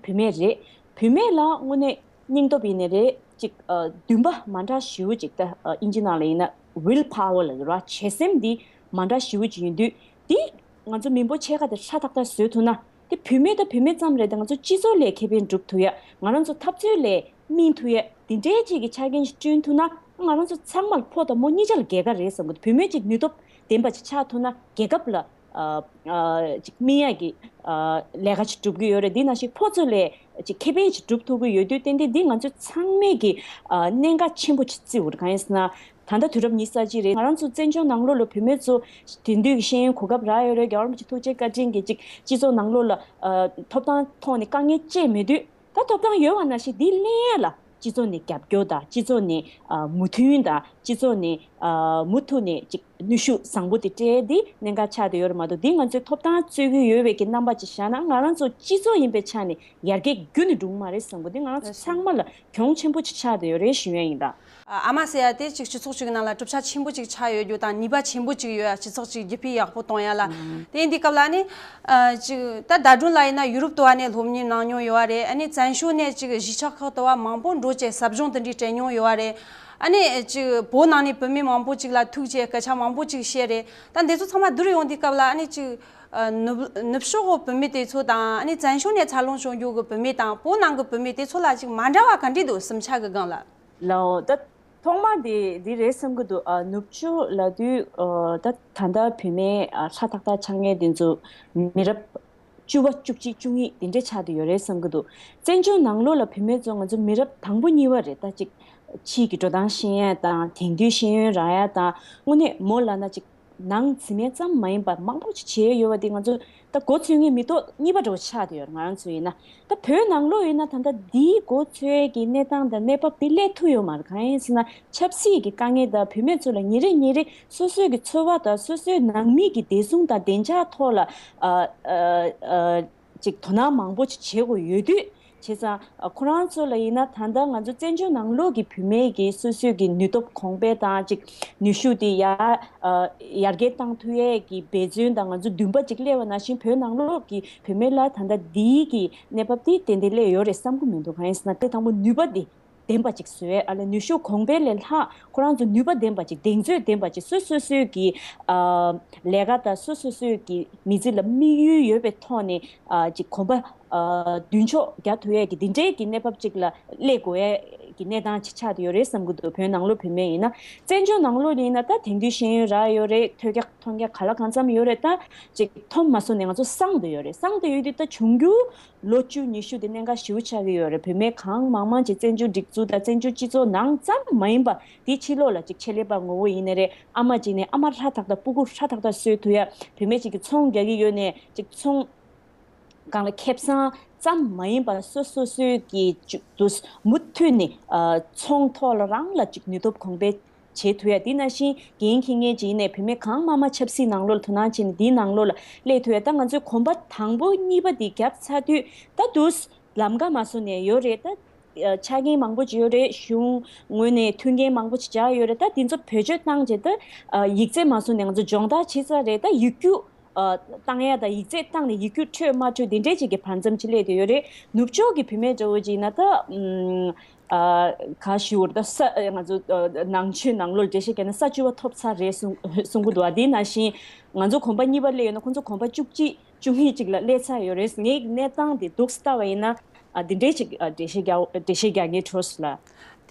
བུད་མེད་རེད། བུད་མེད་ལ་དངོས་གནས་སྙིང་སྟོབས་ཡིན་ནའི་རེད་ཅིག་ཨ་འདུན་པ་མ་འདྲ་ཞེ་པོ་ཅིག་ད་ཨ་ཨིན་ཇི་ནང་ལ་ཡིན་ན་will power་ལབ་ཀྱི་རེད་བ། བྱེད་སེམས་འདི་མ་འདྲ་ཞེ་པོ་ཅིག་ཡིན་དུས། འདི་ང་ཚོ་མི་འབོར་ཕྱེད་ཀ་དེ་སྲ་ཐག་ཐག་བཟོས་ཐུབ་ན། དེ་བུད་མེད་དང་བུད་མེད་ཙམ་རེད་དེ། ང་ཚོ་སྤྱི་ཚོགས་ལ་ཁེ་ཕན་སྒྲུབ་ཐུབ་ཡ། ང་རང་ཚོ་འཐབ་རྩོད་ལ་སྨིན་ཐུབ་ཡ། དེ་འདྲའི་ཅིག་གི་ཆ་རྐྱེན་ཞིག་བསྐྲུན་ཐུབ་ན། ང་རང་ཚོ་ཚང་མ་ལ་ཕོ་དང་མོ་གཉིས་ཆ་ལ་རྒྱལ་ཁ་རེད་བསམ་གི་འདུག་བུད་མེད་ཅིག་ནུས་སྟོབས་ལྡན་པ་ཅིག་ཆགས་ཐུབ་ན་རྒྱལ་ཁབ་ལ་ཨ་ཨ་ཅིག་སྨིན་ཡ་གི་ཨ་ལས་ཀ་ཅིག་སྒྲུབ་གི་ཡོད་རེད། དེ་ནང་བཞིན་ཕོ་ཚོ་ལ་ཅིག་ཁེ་ཕན་ཅིག་སྒྲུབ་ཐུབ་གི་ཡོད་དུས། ཏན་ཏན་འདི་ང་ཚོ་ཚང་མས་ཀྱི་ཨ་གནད་འགག་ཆེན་པོ་ཅིག་བརྩི་དགོས་རེད། གང་ཡིན་ཟེར་ན། ད་ལྟ་དུས་རབས་ཉི་ཤུ་རྩ་གཅིག་རེད། ང་རང་ཚོ་བཙན་བྱོལ་ནང་ལོགས་ལ་བུད་མེད་ཚོ་དེང་དུས་ཀྱི་ཤེས་ཡོན་གོ་སྐབས་རག་ཡོད་རེད། རྒྱལ་བ་རིན་པོ་ཆེ་ཐུགས་རྗེ་བཀའ་དྲིན་གྱིས་ཅིག་སྤྱི་ཚོགས་ནང་ལོགས་ལ་ཨ་ཐོབ་ཐང་ཐོག་ནས་དཀའ་ངལ་སྤྱད་མེད་དུས། ད་ཐོབ་ཐང་ཡོད་པ་ནང་བཞིན་འདི་ལེན་ཡ་ལ་སྤྱི་ཚོགས་ནས་རྒྱབ་སྐྱོར་དང་། སྤྱི་ཚོགས་ནས་ཨ་མོས་མཐུན་དང་། སྤྱི་ཚོགས་ནས་ཨ་མུ་མཐུད་ནས་ཅིག་ནུས་ཤུགས་བཟང་པོ་དེ་སྤྲད། འདི་གནད་འགག་ཆགས་བསྡད་ཡོད་རེད་མ་གཏོགས། འདི་ང་ཚོས་ཐོབ་ཐང་རྩོད་ཀྱི་ཡོད་པའི་གི་རྣམ་པ་ཅིག་བཞག་ན། ང་རང་ཚོ་སྤྱི་ཚོགས་ཡིན་པའི་ཆ་ནས་ཡར་རྒྱས་ཁྱོན་ནས་འགྲོ་གི་མ་རེད་བསམ་གི་འདུག་འདི་ང་རང་ཚོ་ཚང་མ་ལ་གྱོང་ཆེན་པོ་ཅིག་ཆགས་བསྡད་ཡོད་རེད་ཞུ་ཡ་ཡིན་ད། ཨ་མ་ཟེར་ཡ་དེ་ཅིག་སྤྱི་ཚོགས་ཅིག་ནང་ལ་གྲུབ་ཆ་ཆེན་པོ་ཅིག་ཆགས་ཡོད་རྒྱུ་དང་། ནུས་པ་ཆེན་པོ་ཅིག་ཡོད་ཡ། སྤྱི་ཚོགས་ཅིག་རྒྱུད་སྤེལ་ཡག་པོ་གཏོང་ཡ་ལ། དེ་འདི་སྐབས་ལ་ནི་ཨ་ཅིག་ད་ཟླ་སྒྲོན་ལགས་ཡིན་ན་ཡུ་རོབ་དུ་བ་ནས་སློབ་གཉེར་གནང་མྱོང་ཡོད་པ་རེད། ཨ་ནི་བཙན་བྱོལ་ནས་ཅིག་གཞིས་ཆགས་ཁག་དུ་བ་མང་པོ་འགྲོ་བྱས་ཟབ་སྦྱོང་དེ་འདྲའི་སྤྲད་མྱོང་ཡོད་པ་རེད། ཨ་ནི་ཅིག་བོད་ནང་ནས་བུད་མེད་མང་པོ་ཅིག་ལ་ཐུག་བྱས་སྐད་ཆ་མང་པོ་ཅིག་བཤད་རེད། ད་འདི་ཚོ་ཚང་མ་བསྡུར་ཡོང་དུས་སྐབས་ལ། ཨ་ནི་ཅིག་ཨ་ནུབ་ནུབ་ཕྱོགས་གི་བུད་མེད་དེ་ཚོ་དང་། ཨ་ནི་བཙན་བྱོལ་ནས་འཚར་ལོངས་བྱུང་རྒྱུ་གི་བུད་མེད་དང་བོད་ནང་གི་བུད་མེད་དེ་ཚོ་ལ་ཅིག་མ་འདྲ་བ་ག་འདྲས་འདུག་སེམས་ཆགས་གི་སྒང་ལ། ལའོ། ད་ཐོག་མ་དེ་འདི་རེད་བསམ་གི་འདུག་ཨ་ནུབ་ཕྱོགས་ལབ་དུས་ཨ་ད་ད་ལྟ་བུད་མེད་ཨ་ཧྲ་ཐག་ཐག་ཆགས་མཁན་དེ་ཚོ་མི་རབས་བཅུ་པ་བཅུ་གཅིག་བཅུ་གཉིས་དེ་འདྲས་ཆགས་བསྡད་ཡོད་རེད་བསམ་གི་འདུག་བཙན་བྱོལ་ནང་ལོགས་ལ་བུད་མེད་ཚོ་ང་ཚོ་མི་རབས་དང་པོ་གཉིས་པ་རེད། ད་ཅིག་ཕྱིའི་གི་འགྲོ་སྟངས་ཤེས་ཡ་དང་། དེང་དུས་ཤེས་ཡོན་རག་ཡ་དང་། དངོས་གནས་མོ་ལབ་ན་ཅིག་ནང་འཛིན་མཁན་ཙམ་མ་ཡིན་པ་མང་པོ་ཅིག་བྱས་ཡོད་པ་དེ་ང་ཚོ་ད་མགོ་ཚོས་མཁན་མི་ཐོག་གཉིས་པ་འདྲ་བོ་ཆགས་བསྡད་ཡོད་རེད། ང་རང་ཚོ་ཡིན་ན། ད་བོད་ནང་ལོགས་ཡིན་ན་ད་ལྟ་འདིའི་མགོ་ཚོས་ཀྱི་གནས་སྟངས་དང་གནས་བབ་དེ་སླེབས་ཐུབ་ཡོད་མ་རེད། གང་ཡིན་ཟེར་ན། ཆབ་སྲིད་ཀྱི་དཀའ་ངལ་དང་། བུད་མེད་ཚོ་ལ་ཉིན་རེ་ཉིན་རེ་སོ་སོའི་གི་འཚོ་བ་དང་སོ་སོའི་ནང་མི་གི་བདེ་སྲུང་དང་བདེ་འཇགས་ཐོག་ལ་ཨ་ཨ་ཨ་ཅིག་དོ་སྣང་མང་པོ་ཅིག་བྱེད་དགོས་ཡོད་དུས། བྱས་ཙང་ཁོ་རང་ཚོ་ལ་ཡིན་ན། ད་ལྟ་ང་ཚོ་བཙན་བྱོལ་ནང་ལོགས་ཀྱི་བུད་མེད་ཀྱི་སོ་སོའི་གི་ནུས་སྟོབས་གོང་སྤེལ་དང་། ཅིག་ནུས་ཤུགས་དེ་ཡར་ཨ་ཡར་རྒྱས་བཏང་ཐུབ་ཡས་ཀྱི་འབད་བརྩོན་དང་ང་ཚོ་འདུན་པ་ཅིག་སླེབས་པ་ནང་བཞིན། བོད་ནང་ལོགས་ཀྱི་བུད་མེད་ལ་ད་ལྟ་འདིའི་གི་གནས་བབ་དེ་ཏན་ཏན་སླེབས་ཡོད་རེད་བསམ་གི་མི་འདུག་གང་ཡིན་ཟེར་ན། དེ་དང་པོ་ནུས་པ་དེ་ལྡན་པ་ཅིག་བཟོ་ཡས། ཨ་ལ་ནུས་ཤུགས་གོང་འཕེལ་ལས་ལྷག་ཁོ་རང་ཚོ་ནུས་པ་ལྡན་པ་ཅིག་གདེང་ཚོད་ལྡན་པ་ཅིག་སོ་སོ་སོའི་གི་ཨ་ལས་ཀ་དང་སོ་སོ་སོའི་གི་མི་ཚེ་ལ་དམིགས་ཡུལ་ཡོད་པའི་ཐོག་ནས་ཨ་ཅིག་གོམ་པ་ཨ་མདུན་ཕྱོགས་རྒྱག་ཐུབ་ཡས་ཀྱི་འདི་འདྲའི་གི་གནས་བབ་ཅིག་ལ་སླེབས་དགོས་ཡས་ཀྱི་གནས་སྟངས་ཅིག་ཆགས་བསྡད་ཡོད་རེད་བསམ་གི་འདུག་བོད་ནང་ལོགས་བུད་མེད་ཡིན་ན། བཙན་བྱོལ་ནང་ལོགས་ཡིན་ན་ད་དེང་དུས་ཤེས་ཡོན་རག་ཡོད་རེད། ཐོས་རྒྱ་མཐོང་རྒྱ་ག་ལ་གང་འཚམ་ཡོད་རེད། ད་ཅིག་མཐོ་དམའ་སོང་ནས་ང་ཚོ་སངས་བསྡད་ཡོད་རེད། སངས་བསྡད་ཡོད་དུས་ད་འབྱུང་འགྱུར་ལོ་བཅུ་ཉི་ཤུ་དེ་གནད་འགག་ཞེ་པོ་ཆགས་ཀྱི་ཡོད་རེད། བུད་མེད་གང་མང་མང་ཅིག་བཙན་བྱོལ་སྒྲིག་འཛུགས་དང་བཙན་བྱོལ་སྤྱི་ཚོགས་ནང་ཙམ་མ་ཡིན་པ། དེའི་ཕྱི་ལོགས་ལ་ཅིག་ཆེད་ལས་པ་ངོ་བོ་ཡིན་ནའི་རེད། ཨ་མ་ཅིག་ནས་ཨ་མ་ཧྲ་ཐག་ཐག་སྤུ་གུ་ཧྲ་ཐག་ཐག་གསོ་ཐུབ་ཡ། བུད་མེད་ཅིག་གིས་ཚོང་རྒྱག་གི་ཡོད་ནའི་ཅིག་ཚོང་སྒང་ལ་ཁེ་བཟང་ཙམ་མ་ཡིན་པ་སོ་སོ་སོའི་གི་ཅིག་དུ་མུ་མཐུད་ནས་ཨ་ཚོང་ཐོག་ལ་རང་ལ་ཅིག་ནུས་སྟོབས་གོང་སྤེལ་བྱེད་ཐུབ་ཡ། དེ་ནང་བཞིན་འགན་འཁྱེར་མཁན་ཅིག་ཡིན་ནའི་བུད་མེད་གང་མང་མང་ཆབ་སྲིད་ནང་ལོགས་ལ་དོ་སྣང་བྱས་ནས་འདིའི་ནང་ལོགས་ལ་སླེབས་ཐུབ་ཡ། ད་ང་ཚོས་གོམ་པ་དང་པོ་གཉིས་པ་འདི་བརྒྱབ་ཚར་དུས་ད་དུས་ལམ་ཁ་མ་བཟོ་ནས་ཡོད་རེད། ད་ཨ་ཆ་རྐྱེན་མང་པོ་ཅིག་ཡོད་རེད། གཞུང་ངོས་ནས་མཐུན་རྐྱེན་མང་པོ་ཅིག་སྦྱར་ཡོད་རེད། ད་འདི་ཚོ་བེད་སྤྱོད་བཏང་བྱས། ད་ཨ་ཡིག་ཚད་མ་བཟོ་ནས་ང་ཚོ་སྦྱོང་བརྡར་བྱས་ཚར་རེད། ད་ཡིག་རྒྱུགས་ཨ་བཏང་ཡ་དང་ཡིག་ཚད་བཏང་ནས་ཡིག་རྒྱུགས་འཕྲོད་མ་འཕྲོད་དེ་འདྲའི་ཅིག་གི་བར་མཚམས་ཅིག་སླེབས་བསྡད་ཡོད་རེད། ནུབ་ཕྱོགས་ཀྱི་བུད་མེད་འདྲ་བོ་ཅིག་ཡིན་ན་ད་ཨམ་ཨ་ག་ཞུ་བར་ད་ས་ང་ཚོ་ཨ་ནང་ཆོས་ནང་ལོགས་འགྲེལ་བཤད་བརྒྱབ་ན་ས་བཅུ་པ་ཐོབ་ཚར་རེད་གསུང་གསུང་གི་འདུག་ཨ། དེ་ནང་བཞིན་ང་ཚོ་གོམ་པ་གཉིས་པ་སླེབས་ཡོད་ན་ཁོང་ཚོ་གོམ་པ་བཅུ་གཅིག་བཅུ་གཉིས་ཅིག་ལ་སླེབས་ཚར་ཡོད་རེད། ངའི་གནས་སྟངས་དེ་འདུག་སེ་ལྟ་བ་ཡིན་ན། ཨ་འདི་འདྲའི་ཅིག་ཨ་འགྲེལ་བཤད་རྒྱག་འགྲེལ་བཤད་རྒྱག་མཁན་འཕྲོས་སོང་ལ།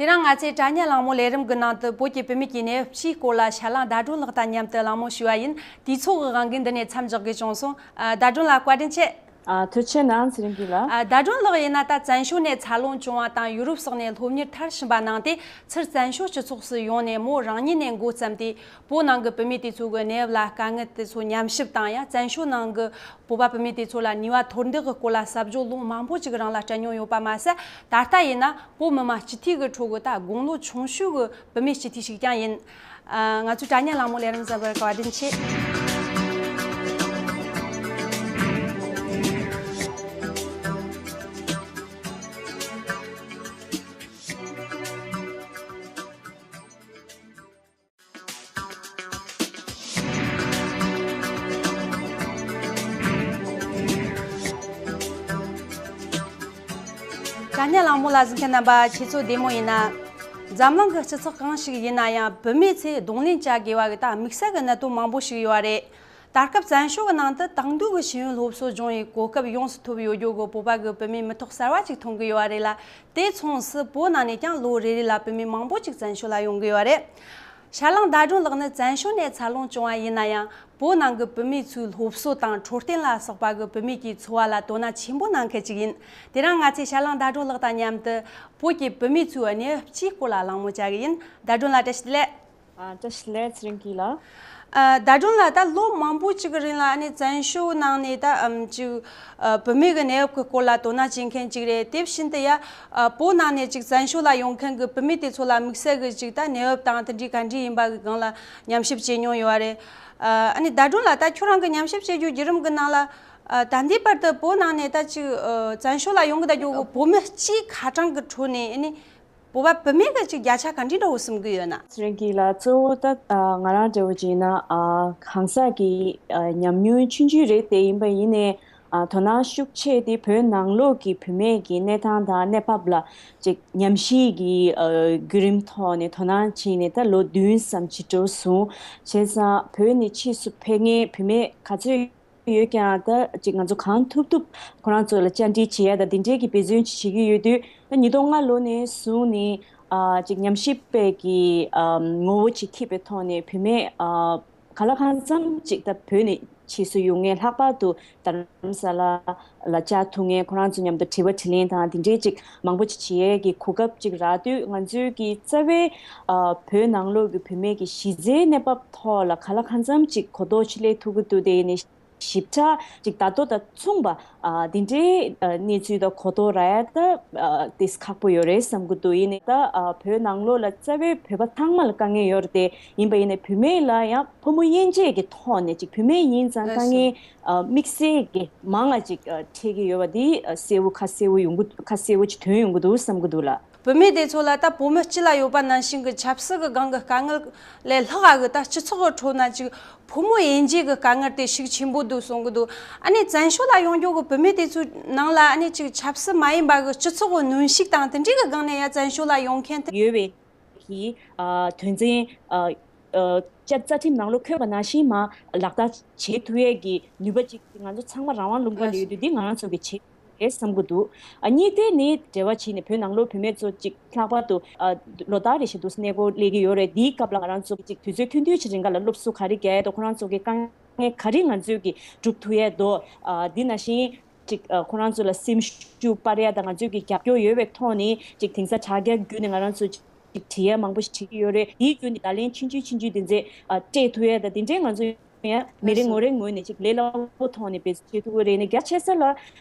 དེ་རིང་ང་ཚོའི་དྲ་བརྙན་གླེང་མོལ་ལས་རིམ་གྱི་ནང་དུ་བོད་ཀྱི་བུད་མེད་ཀྱི་གནས་བབ་སྤྱིའི་སྐོར་ལ་ཤར་གླིང་ཟླ་སྒྲོན་ལགས་དང་མཉམ་དུ་གླེང་མོལ་ཞུས་པ་ཡིན། དུས་ཚོད་ཀྱི་དབང་གིས་འདི་ནས་མཚམས་འཇོག་དགོས་བྱུང་སོང་། ཨ་ཟླ་སྒྲོན་ལགས་བཀའ་དྲིན་ཆེ། ཨ་ཐུགས་རྗེ་ཆེ་གནང་། ཚེ་རིང་སྐྱིད་ལགས། ཨ་ཟླ་སྒྲོན་ལགས་ཡིན་ན་ད་བཙན་བྱོལ་ནས་འཚར་ལོངས་བྱུང་བ་དང་། ཡུ་རོབ་སོགས་ནས་སློབ་གཉེར་མཐར་ཕྱིན་པ་གནང་སྟེ། ཚུར་བཙན་བྱོལ་སྤྱི་ཚོགས་སུ་ཡོང་ནས་མོ་རང་ཉིད་ནས་འགོ་བརྩམས་ཏེ། བོད་ནང་གི་བུད་མེད་དེ་ཚོ་གི་གནས་བབ་ལ་དཀའ་ངལ་དེ་ཚོ་ཉམས་ཞིབ་དང་། ཡང་བཙན་བྱོལ་ནང་གི་བོད་པ་བུད་མེད་དེ་ཚོ་ལ་ནུས་པ་མཐོར་འདེགས་ཀྱི་སྐོར་ལ་ཟབ་སྦྱོང་ལོ་མང་པོ་ཅིག་རིང་ལ་སྤྲད་མྱོང་ཡོད་པ་མ་ཟད། ད་ལྟ་ཡིན་ན་བོད་མི་མང་སྤྱི་འཐུས་ཀྱི་ཁྲོད་ཀྱི་ད་དགུང་ལོ་ཆུང་ཤོས་ཀྱི་བུད་མེད་སྤྱི་འཐུས་ཤིག་ཀྱང་ཡིན། ཨ་ང་ཚོའི་དྲ་བརྙན་གླེང་མོལ་ལས་རིམ་གསན་པར་བཀའ་དྲིན་ཆེ། ད་སྙན་གླེང་མོལ་ལ་གཟིགས་མཁན་རྣམ་པ་ཁྱེད་ཚོ་བདེ་མོ་ཡིན་ན། འཛམ་གླིང་གི་སྤྱི་ཚོགས་གང་ཞིག་ཡིན་ན་ཡང་བུད་མེད་ཚོས་གདོང་ལེན་བྱ་དགོས་པ་གི་ད་དམིགས་བསལ་གྱི་གནད་དོན་མང་པོ་ཞིག་ཡོད་རེད། ད་སྐབས་བཙན་བྱོལ་གྱི་ནང་དུ་དེང་དུས་ཀྱི་ཤེས་ཡོན་སློབ་གསོ་སྦྱོང་བའི་གོ་སྐབས་ཡོངས་སུ་ཐོབ་ཡོད་རྒྱུ་གི་བོད་པ་གི་བུད་མེད་མི་ཐོག་གསར་བ་ཅིག་མཐོང་གི་ཡོད་རེད་ལ། དེ་མཚུངས་སུ་བོད་ནང་ནས་ཀྱང་ལོ་རེ་རེ་ལ་བུད་མེད་མང་པོ་ཅིག་བཙན་བྱོལ་ལ་ཡོང་གི་ཡོད་རེད། ཤར་གླིང་ཟླ་སྒྲོན་ལགས་ནི་བཙན་བྱོལ་ནས་འཚར་ལོངས་བྱུང་བ་ཡིན་ན་ཡང་། བོད་ནང་གི་བུད་མེད་ཚོའི་སློབ་གསོ་དང་འཕྲོད་བསྟེན་ལ་སོགས་པ་གི་བུད་མེད་ཀྱི་འཚོ་བ་ལ་དོ་སྣང་ཆེན་པོ་གནང་མཁན་ཅིག་ཡིན། དེ་རིང་ང་ཚོས་ཤར་གླིང་ཟླ་སྒྲོན་ལགས་དང་མཉམ་དུ་བོད་ཀྱི་བུད་མེད་ཚོའི་གནས་བབ་སྤྱིའི་སྐོར་ལ་གླེང་མོལ་བྱ་གི་ཡིན། ཟླ་སྒྲོན་ལགས་བཀྲ་ཤིས་བདེ་ལེགས། ཨ། བཀྲ་ཤིས་བདེ་ལེགས་ཚེ་རིང་སྐྱིད་ལགས། ཨ། ཟླ་སྒྲོན་ལགས། ད་ལོ་མང་པོ་ཅིག་གི་རིང་ལ་ཨ་ནི་བཙན་བྱོལ་ནང་ནས་ད་ཨམ་ཅིག་ཨ། བུད་མེད་ཀྱི་གནས་བབ་ཀྱི་སྐོར་ལ་དོ་སྣང་བྱེད་མཁན་ཅིག་རེད། དེ་བཞིན་དུ་ཡ། ཨ། བོད་ནང་ནས་ཅིག་བཙན་བྱོལ་ལ་ཡོང་མཁན་གྱི་བུད་མེད་དེ་ཚོ་ལ་དམིགས་བསལ་གྱི་ཅིག་ད་གནས་བབ་དང་དེ་འདྲའི་ག་འདྲ་ཡིན་པ་གི་སྒང་ལ་ཉམས་ཞིབ་བྱེད་མྱོང་ཡོད་རེད། ཨ། ཨ་ནི་ཟླ་སྒྲོན་ལགས། ད་ཁྱོད་རང་གི་ཉམས་ཞིབ་བྱེད་རྒྱུ་བརྒྱུད་རིམ་གྱི་ནང་ལ། ཨ། ད་ལྟའི་བར་དུ་བོད་ནང་ནས་ད་ཅིག་ཨ། བཙན་བྱོལ་ལ་ཡོང་གི་ད་རྒྱུ་གི་བོད་མི་སྤྱིའི་ཁ་གྲངས་ཀྱི་ཁྲོད་ནས་ཨ་ནི། བོད་པ་བུད་མེད་ཀྱི་ཅིག་བརྒྱ་ཆ་ག་འདྲ་འདྲ་བོ་བསམ་གྱི་ཡོད་ན། ཚེ་རིང་སྐྱིད་ལགས། གཙོ་བོ་ད་ཨ། ང་རང་འདྲ་བོ་བྱས་ན། ཨ། གང་ཟག་གི་ཨ། ཉམས་མྱོང་ཆུང་ཆུང་རེད་དེ། ཡིན་པ་ཡིན་ནའི། ཨ། དོ་སྣང་ཤུགས་ཆེ་དེ་བོད་ནང་ལོགས་ཀྱི་བུད་མེད་ཀྱི་གནས་སྟངས་དང་གནས་བབ་ལ་ཅིག་ཉམས་ཞིབ་ཀྱི་ཨ། བརྒྱུད་རིམ་ཐོག་ནས་དོ་སྣང་བྱས་ནས་ད་ལོ་བདུན་ཙམ་ཅིག་འགྲོ་སོང་། བྱས་ཙང་བོད་ནས་ཕྱིས་སུ་ཕེབས་མཁན་བུད་མེད་ག་ཚོད་ཡོད་ཀྱང་། ད་ཅིག་ང་ཚོ་གང་ཐུབ་ཐུབ་ཁོ་རང་ཚོ་ལ་བཅར་འདྲི་བྱེད་ཡ་དང་དེ་འདྲའི་གི་འབད་བརྩོན་ཅིག་བྱེད་ཀྱི་ཡོད་དུས། ད་ཉིས་སྟོང་ལྔ་ལོ་ནས་བཟུང་ནས་ཨ། ཅིག་ཉམས་ཞིབ་པའི་གི་ཨ། ངོ་བོ་ཅིག་འཁྱེར་བའི་ཐོག་ནས་བུད་མེད་ཨ། གང་ལ་གང་འཚམ་ཅིག་ད་བོད་ནས་ཕྱིས་སུ་ཡོང་མཁན། ལྷག་པར་དུ་རྡ་རམ་ས་ལ་ལ་བཅར་ཐུབ་མཁན། ཁོ་རང་ཚོ་མཉམ་དུ་དྲི་བ་དྲིས་ལན་དང་དེ་འདྲའི་ཅིག་མང་པོ་ཅིག་བྱེད་ཡས་ཀྱི་གོ་སྐབས་ཅིག་རག་དུས། ང་ཚོའི་གི་རྩ་བའི་ཨ། བོད་ནང་ལོགས་ཀྱི་བུད་མེད་ཀྱི་གཞི་རྩའི་གནས་བབ་ཐོག་ལ་གང་ལ་གང་འཚམ་ཅིག་གོ་རྟོགས་ཅིག་སླེབས་ཐུབ་ཀྱི་འདུག་དེ་ཡིན་ནའི། ཞིབ་ཕྲ་ཅིག་ད་ལྟ་དང་མཚུངས་པ། ཨ། འདི་འདྲའི་ཨ། གནས་ཚུལ་དང་གོ་རྟོགས་རག་ཡ་ད། ཨ། ཏིས་ཁག་པོ་ཡོད་རེད་བསམ་གྱི་འདུག་ཡིན་ནའི་ད། ཨ། བོད་ནང་ལོགས་ལ་རྩ་བའི་བོད་པ་ཚང་མ་ལ་དཀའ་ངལ་ཡོད་རེད་དེ། ཡིན་པ་ཡིན་ནའི་བུད་མེད་ལ་ཡང་ཕོ་མོ་དབྱེ་འབྱེད་ཀྱི་ཐོག་ནས་ཅིག་བུད་མེད་ཡིན་ཙང་དཀའ་ངལ་ཨ། དམིགས་བསལ་གྱི་མང་ང་ཅིག་ཨ། འཕྲད་ཀྱི་ཡོད་པ་འདི་ཨ། གསལ་བོ་ཁ་གསལ་བོ་ཡོང་གི། ཁ་གསལ་བོ་ཅིག་ཐོན་ཡོང་གི་འདུག་བསམ་གྱི་འདུག་ལགས། བུད་མེད་དེ་ཚོ་ལ་ད་བོད་མི་སྤྱི་ལ་ཡོད་པ་ནང་བཞིན་གྱི་ཆབ་སྲིད་ཀྱི་སྒང་གི་དཀའ་ངལ་ལས་ལྷག་ག་གི་ད་སྤྱི་ཚོགས་ཀྱི་ཁྲོད་ན་ཅིག་ཕོ་མོ་དབྱེ་འབྱེད་ཀྱི་དཀའ་ངལ་དེ་ཤུགས་ཆེན་པོ་འདུག་གསུང་གི་འདུག་ཨ་ནི་བཙན་བྱོལ་ལ་ཡོང་རྒྱུ་གི་བུད་མེད་དེ་ཚོའི་ནང་ལ་ཨ་ནི་ཅིག་ཆབ་སྲིད་མ་ཡིན་པ་གི་སྤྱི་ཚོགས་ཀྱི་གནོན་ཤུགས་དང་དེ་འདྲའི་གི་སྒང་ནས་ཡ་བཙན་བྱོལ་ལ་ཡོང་མཁན་དེ། ཡོད་པའི་གི་ཨ། དོན་ཚན་ཨ། ཨ། བཅའ། རྩ་ཁྲིམས་ནང་ལོགས་འཁོད་པ་ནང་བཞིན་མར་ལག་བསྟར་བྱེད་ཐུབ་ཡས་ཀྱི་ནུས་པ་ཅིག་ང་ཚོ་ཚང་མ་རང་དབང་ལུང་པ་ལ་ཡོད་དུས། འདི་ང་རང་ཚོ་གི་བྱེད་རེད་བསམ་གྱི་འདུག་ཨ། གཉིས་དེ་ནི་འབྲེལ་བ་བྱས་ནས་བོད་ནང་ལོགས་བུད་མེད་ཚོ་ཅིག་ལྷག་པར་དུ་ཨ། ལོ་ལྟར་རེ་བཞིན་དུ་གནས་སྐོར་སླེབས་ཀྱི་ཡོད་རེད། འདིའི་སྐབས་ལ་ང་རང་ཚོ་ཅིག་དུས་ཚོད་ཐུང་ཐུང་ཞིག་རིང་ག་ལ་སློབ་གསོ་ག་རེ་རྒྱག་ཡས་འདུག་ཁོ་རང་ཚོ་གི་དཀའ་ངལ་ག་རེ་ང་ཚོས་ཀྱིས་སྒྲུབ་ཐུབ་ཡས་འདུག་ཨ། འདི་ནང་བཞིན་ཅིག་ཨ། ཁོ་རང་ཚོ་ལ་སེམས་ཤུགས་སྤར་ཡས་དང་། ང་ཚོས་ཀྱིས་རྒྱབ་སྐྱོར་ཡོད་པའི་ཐོག་ནས་ཅིག་དེང་སང་དྲ་རྒྱ་བརྒྱུད་ནས་ང་རང་ཚོ་ཅིག་བྲིས་ཡས་མང་པོ་ཞིག་བྲིས་ཀྱི་ཡོད་རེད། དེའི་བརྒྱུད་ནས་བརྡ་ལན་ཆུང་ཆུང་ཆུང་ཆུང་དེ་ཚོ་ཨ། སྤྲད་ཐུབ་ཡས་དང་། དེ་འདྲའི་ང་ཚོ་ཡང་མི་རེ་ངོ་རེ་ངོས་ནས་ཅིག་ལས་སླ་པོ་ཐོག་ནས་འབད་བརྩོན་བྱེད་ཐུབ་ཀྱི་རེད། ནས་རྒྱ་ཆེ་ས་ལ་ཨ།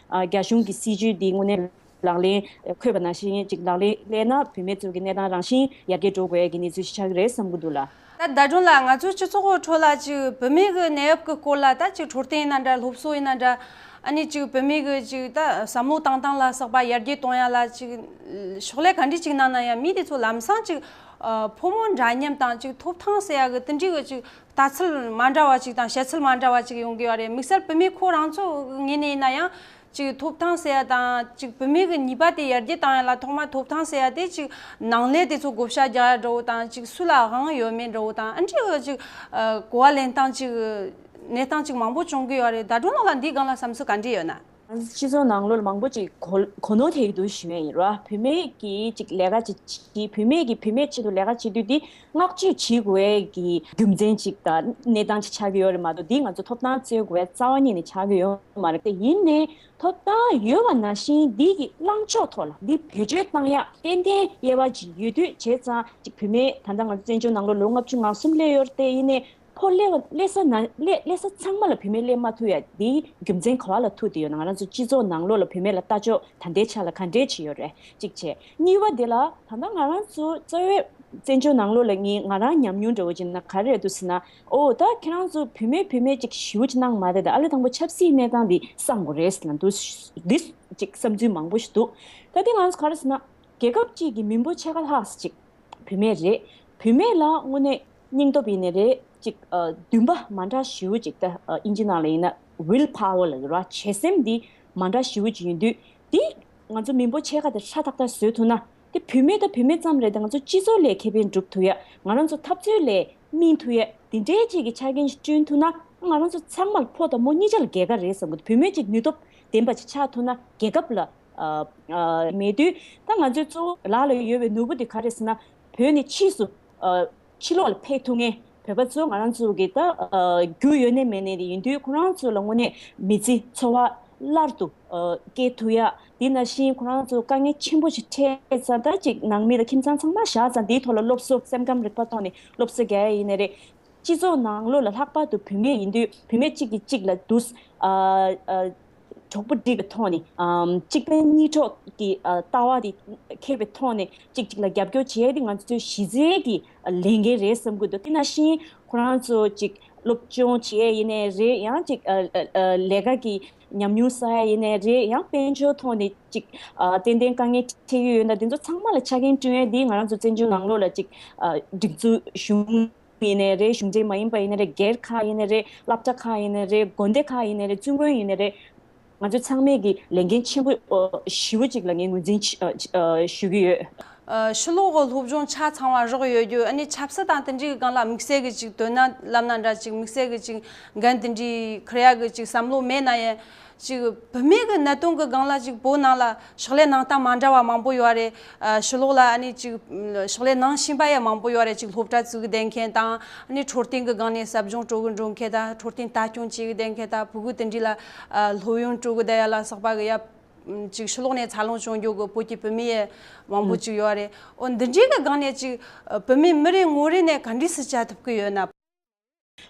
རྒྱ་གཞུང་གི་སྲིད་ཇུས་འདི་དངོས་གནས་ལག་ལེན་འཁོད་པ་ནང་བཞིན་ཅིག་ལག་ལེན་སླེབས་ན་བུད་མེད་ཚོ་གི་གནས་སྟངས་རང་བཞིན་ཡར་རྒྱས་འགྲོ་དགོས་ཡས་ཀྱི་གནས་ཚུལ་ཞིག་ཆགས་ཀྱི་རེད་བསམ་གྱི་འདུག་ལགས། ད་ཟླ་སྒྲོན་ལགས། ང་ཚོའི་སྤྱི་ཚོགས་ཁྲོད་ལ་ཅིག་བུད་མེད་ཀྱི་གནས་བབ་ཀྱི་སྐོར་ལ་ད་ཅིག་འཕྲོད་བསྟེན་ཡིན་ན་འདྲ། སློབ་གསོ་ཡིན་ན་འདྲ། ཨ་ནི་ཅིག་བུད་མེད་ཀྱི་ཅིག་ད་བསམ་བློ་བཏང་སྟངས་ལ་སོགས་པ་ཡར་རྒྱས་གཏོང་ཡ་ལ་ཅིག་ཕྱག་ལས་ག་འདྲ་ཅིག་གནང་ན་ཡང་། མི་དེ་ཚོ་ལམ་སང་ཅིག་ཨ། ཕོ་མོ་འདྲ་མཉམ་དང་ཅིག་ཐོབ་ཐང་ཟེར་ཡ་གི་དེ་འདྲའི་གི་ཅིག་ལྟ་ཚུལ་མ་འདྲ་བ་ཅིག་དང་བཤད་ཚུལ་མ་འདྲ་བ་ཅིག་ཡོང་གི་ཡོད་རེད། དམིགས་བསལ་བུད་མེད་ཁོ་རང་ཚོ་ངོས་ནས་ཡིན་ན་ཡང་། ཅིག་ཐོབ་ཐང་ཟེར་ཡ་དང་། ཅིག་བུད་མེད་ཀྱི་ནུས་པ་དེ་ཡར་རྒྱས་བཏང་ཡ་ལ་ཐོག་མ་ཐོབ་ཐང་ཟེར་ཡ་དེ་ཅིག་ནང་ལས་དེ་ཚོ་བགོ་བཤའ་རྒྱག་ཡ་འདྲ་བོ་དང་། ཅིག་སུ་ལ་དབང་ཡོད་མེད་འདྲ་བོ་དང་། ཨ་འདྲའི་ཅིག་ཨ། གོ་བ་ལེན་སྟངས་ཅིག་གནས་སྟངས་ཅིག་མང་པོ་བྱུང་གི་ཡོད་རེད། ཟླ་སྒྲོན་ལགས་ལ་འདིའི་སྒང་ལ་བསམ་ཚུལ་ག་འདྲ་ཡོད་ན། སྤྱི་ཚོགས་ནང་ལོགས་ལ་མང་པོ་ཅིག་གོ་གོ་ནོར་ཐེབས་ཀྱི་འདུག་ཞུ་ཡ་ཡིན་ར། བུད་མེད་ཀྱིས་ཅིག་ལས་ཀ་ཅིག་བྱེད། བུད་མེད་ཀྱིས་བུད་མེད་ཆེད་དུ་ལས་ཀ་བྱེད་དུས་འདི་བསྔགས་བརྗོད་བྱེད་དགོས་ཀྱི་རྒྱུ་མཚན་ཅིག་དང་གནས་སྟངས་ཅིག་ཆགས་ཀྱི་ཡོད་རེད་མ་གཏོགས། འདི་ང་ཚོ་ཐོབ་ཐང་རྩོད་དགོས་རྩ་བ་ཉིད་ནས་ཆགས་ཀྱི་ཡོད་མ་རེད། དེ་ཡིན་ནའི་ཐོབ་ཐང་ཡོད་པ་ནང་བཞིན་འདི་གི་ལངས་ཕྱོགས་ཐོག་ལ་འདི་བེད་སྤྱོད་བཏང་ཡག་ཏན་ཏན་དབྱེ་བ་ཅིག་ཡོད་དུས། བྱས་ཙང་ཅིག་བུད་མེད་ད་ལྟ་ང་ཚོ་བཙན་བྱོལ་ནང་ལོགས་ལོ་ལྔ་བཅུ་ང་གསུམ་སླེབས་ཡོད་རེད། དེ་ཡིན་ནའི་ཕོ་སླེབས་པ་སླེབས་ས་ན་སླེབས་སླེབས་ས་ཚང་མ་ལ་བུད་མེད་སླེབས་མ་ཐུབ་ཡ་དེའི་རྒྱུ་མཚན་ག་བ་ལ་ཐུག་བསྡད་ཡོད་ན། ང་རང་ཚོ་སྤྱི་ཚོགས་ནང་ལོགས་ལ་བུད་མེད་ལ་ལྟ་ཕྱོགས་ད་ལྟའི་ཆ་ལ་ག་འདྲས་བྱས་ཡོད་རེད། གཅིག་བྱས། གཉིས་པ་དེ་ལ་ད་ལྟ་ང་རང་ཚོ་རྩ་བའི་བཙན་བྱོལ་ནང་ལོགས་ལ་ངས་ང་རང་ཉམས་མྱོང་འདྲ་བོ་ཅིག་ན་ག་རེ་རེད་འདུག་ཟེར་ན། ཨོ་ད་ཁྱེད་རང་ཚོ་བུད་མེད་བུད་མེད་ཅིག་ཞེ་པོ་ཅིག་གནང་མ་རེད། ད་ཨ་ལས་དང་པོ་ཆབ་སྲིད་གནས་སྟངས་འདི་བསམ་དགོས་རེད་ཟེར་ན་འདུག་འདི་ཅིག་བསམ་ཚུལ་མང་པོ་ཞིག་འདུག་ད་དེ་ང་ཚོ་ག་རེ་ཟེར་ན། རྒྱལ་ཁབ་ཅིག་གི་མི་འབོར་ཕྱེད་ཀ་ལྷག་ཅིག་བུད་མེད་རེད། བུད་མེད་ལ་དངོས་གནས་སྙིང་སྟོབས་ཡིན་ནའི་རེད། ཅིག་ཨ། འདུན་པ་མ་འདྲ་ཞེ་པོ་ཅིག་ད་ཨ། ཨིན་ཇི་ནང་ལ་ཡིན་ན་ཝིལ་པ་ཝར་ལབ་ཀྱི་རེད་བ། བྱེད་སེམས་འདི་མ་འདྲ་ཞེ་པོ་ཅིག་ཡིན་དུས། འདི་ ང་ཚོ་མི་འབོར་ཕྱེད་ཀ་དེ་ཧྲ་ཐག་ཐག་བཟོ་ཐུབ་ན། དེ་བུད་མེད་དང་བུད་མེད་ཙམ་རེད་དེ། ང་ཚོ་སྤྱི་ཚོགས་ལ་ཁེ་ཕན་སྒྲུབ་ཐུབ་ཡ། ང་རང་ཚོ་འཐབ་རྩོད་ལ་སྨིན་ཐུབ་ཡ། དེ་འདྲའི་ཅིག་གི་ཆ་རྐྱེན་ཞིག་བསྐྲུན་ཐུབ་ན། ང་རང་ཚོ་ཚང་མ་ལ་ཕོ་དང་མོ་གཉིས་ཆ་ལ་རྒྱལ་ཁ་རེད་བསམ་གི་འདུག་བུད་མེད་ཅིག་ནུས་སྟོབས་ལྡན་པ་ཅིག་ཆགས་ཐུབ་ན། རྒྱལ་ཁབ་ལ་ཨ་ཨ་མེད་དུས། ད་ང་ཚོའི་གཙོ་བོ་ལག་ལ་ཡོད་པའི་ནོར་བུ་དེ་ག་རེ་ཟེར་ན། བོད་ནས་ཕྱིས་སུ་ཨ་ཕྱི་ལོགས་ལ་ཕེབས་ཐུབ་མཁན་བོད་པ་ཚོ་ང་རང་ཚོ་གི་ད་ཨ་རྒྱུ་ཡོད་ནའི་མེད་ནའི་དེ་ཡིན་དུས། ཁོ་རང་ཚོ་ལ་དངོས་གནས་མི་ཚེ་འཚོ་བ་སླར་དུ་ཨ་སྐྱེལ་ཐུབ་ཡ། དེ་ནང་བཞིན་ཁོ་རང་ཚོ་དཀའ་ངལ་ཆེན་པོ་ཞིག་འཕྲད་ཙང་། ད་ཅིག་ནང་མི་དང་ཁྱིམ་ཚང་ཚང་མ་བཞག་ཙང་། དེའི་ཐོག་ལ་སློབ་གསོ་སེམས་ཁམས་རིག་པ་ཐོག་ནས་སློབ་གསོ་རྒྱག་ཡ་ཡིན་ནའི་རེད། སྤྱི་ཚོགས་ནང་ལོགས་ལ་ལྷག་པར་དུ་བུད་མེད་ཡིན་དུས། བུད་མེད་གཅིག་གིས་གཅིག་ལ་དུས་ཨ་ཨ་གྲོགས་པོ་སྒྲིག་པའི་ཐོག་ནས། ཨམ་གཅིག་ཕན་གཉིས་གྲོགས་ཀྱི་ཨ་ལྟ་བ་དེ་འཁྱེར་བའི་ཐོག་ནས་གཅིག་གཅིག་ལ་རྒྱབ་སྐྱོར་བྱེད་ཡ་དེ་ང་ཚོའི་གཞི་རྩའི་གི་ལས་འགན་རེད་བསམ་གི་འདུག་དེ་ནང་བཞིན་ཁོ་རང་ཚོ་ཅིག་སློབ་སྦྱོང་བྱེད་ཡ་ཡིན་ནའི་རེད། ཡང་ཅིག་ཨ་ཨ་ཨ་ལས་ཀ་གི་ཉམས་མྱོང་བསགས་ཡ་ཡིན་ནའི་རེད། ཡང་དཔལ་འབྱོར་ཐོག་ནས་ཅིག་ཨ་ཏན་ཏན་དཀའ་ངལ་འཕྲད་ཀྱི་ཡོད་ན། དེ་ཚོ་ཚང་མ་ལ་ཆ་རྐྱེན་བསྐྲུན་ཡ་དེ་ང་རང་ཚོ་བཙན་བྱོལ་ནང་ལོགས་ལ་ཅིག་ཨ་སྒྲིག་འཛུགས་གཞུང་ཡིན་ནའི་རེད། གཞུང་འབྲེལ་མ་ཡིན་པ་ཡིན་ནའི་རེད། སྒེར་ཁག་ཡིན་ནའི་རེད། སློབ་གྲྭ་ཁག་ཡིན་ནའི་རེད། དགོན་སྡེ་ཁག་ཡིན་ནའི་རེད། བཙུན་དགོན་ཡིན་ནའི་རེད། ང་ཚོ་ཚང་མས་ཀྱི་ལས་འགན་ཆེན་པོ་ཨ་ཞེ་པོ་ཅིག་ལ་ངས་ངོས་འཛིན་ཆ་ཨ་ཨ་ཞུ་གི་ཡོད། ཨ་ཕྱི་ལོགས་ཀྱི་སློབ་སྦྱོང་ཆ་ཚང་བ་རག་ཡོད་རྒྱུ། ཨ་ནི་ཆབ་སྲིད་དང་དེ་འདྲའི་སྒང་ལ་དམིགས་བསལ་གྱི་ཅིག་དོ་སྣང་ལབ་ན་འདྲ། ཅིག་དམིགས་བསལ་གྱི་ཅིག་འགན་དེ་འདྲའི་འཁུར་ཡ་གི་ཅིག་བསམ་བློ་མེད་ན་ཡང་། ཅིག་བུད་མེད་ཀྱི་གནད་དོན་གྱི་སྒང་ལ་ཅིག་བོད་ནང་ལ་ཕྱག་ལས་གནང་སྟངས་མ་འདྲ་བ་མང་པོ་ཡོད་རེད། ཨ་ཕྱི་ལོགས་ལ་ཨ་ནི་ཅིག་ཕྱག་ལས་གནང་བཞིན་པ་ཡང་མང་པོ་ཡོད་རེད། ཅིག་སློབ་གྲྭ་བཙུགས་བསྡད་མཁན་དང་། ཨ་ནི་འཕྲོད་བསྟེན་གྱི་སྒང་ནས་ཟབ་སྦྱོང་སྤྲོད་གི་འགྲོ་མཁན་དང་། འཕྲོད་བསྟེན་ལྟ་སྐྱོང་བྱེད་གི་བསྡད་མཁན་དང་། ཕྲུ་གུ་དེ་འདྲ་ལ་ཨ་སློབ་ཡོན་སྤྲོད་གི་བསྡད་ཡ་ལ་སོགས་པ་གི་ཡ། ཅིག་ཕྱི་ལོགས་ནས་འཚར་ལོངས་བྱུང་རྒྱུ་གི་བོད་ཀྱི་བུད་མེད་ཡ་མང་པོ་ཅིག་ཡོད་རེད། འོ་འདི་འདྲའི་གི་སྒང་ནས་ཅིག་ཨ་བུད་མེད་མི་རེ་ངོ་རེ་ནས་ག་འདྲས་སེ་བྱ་ཐུབ་ཀྱི་ཡོད་ན།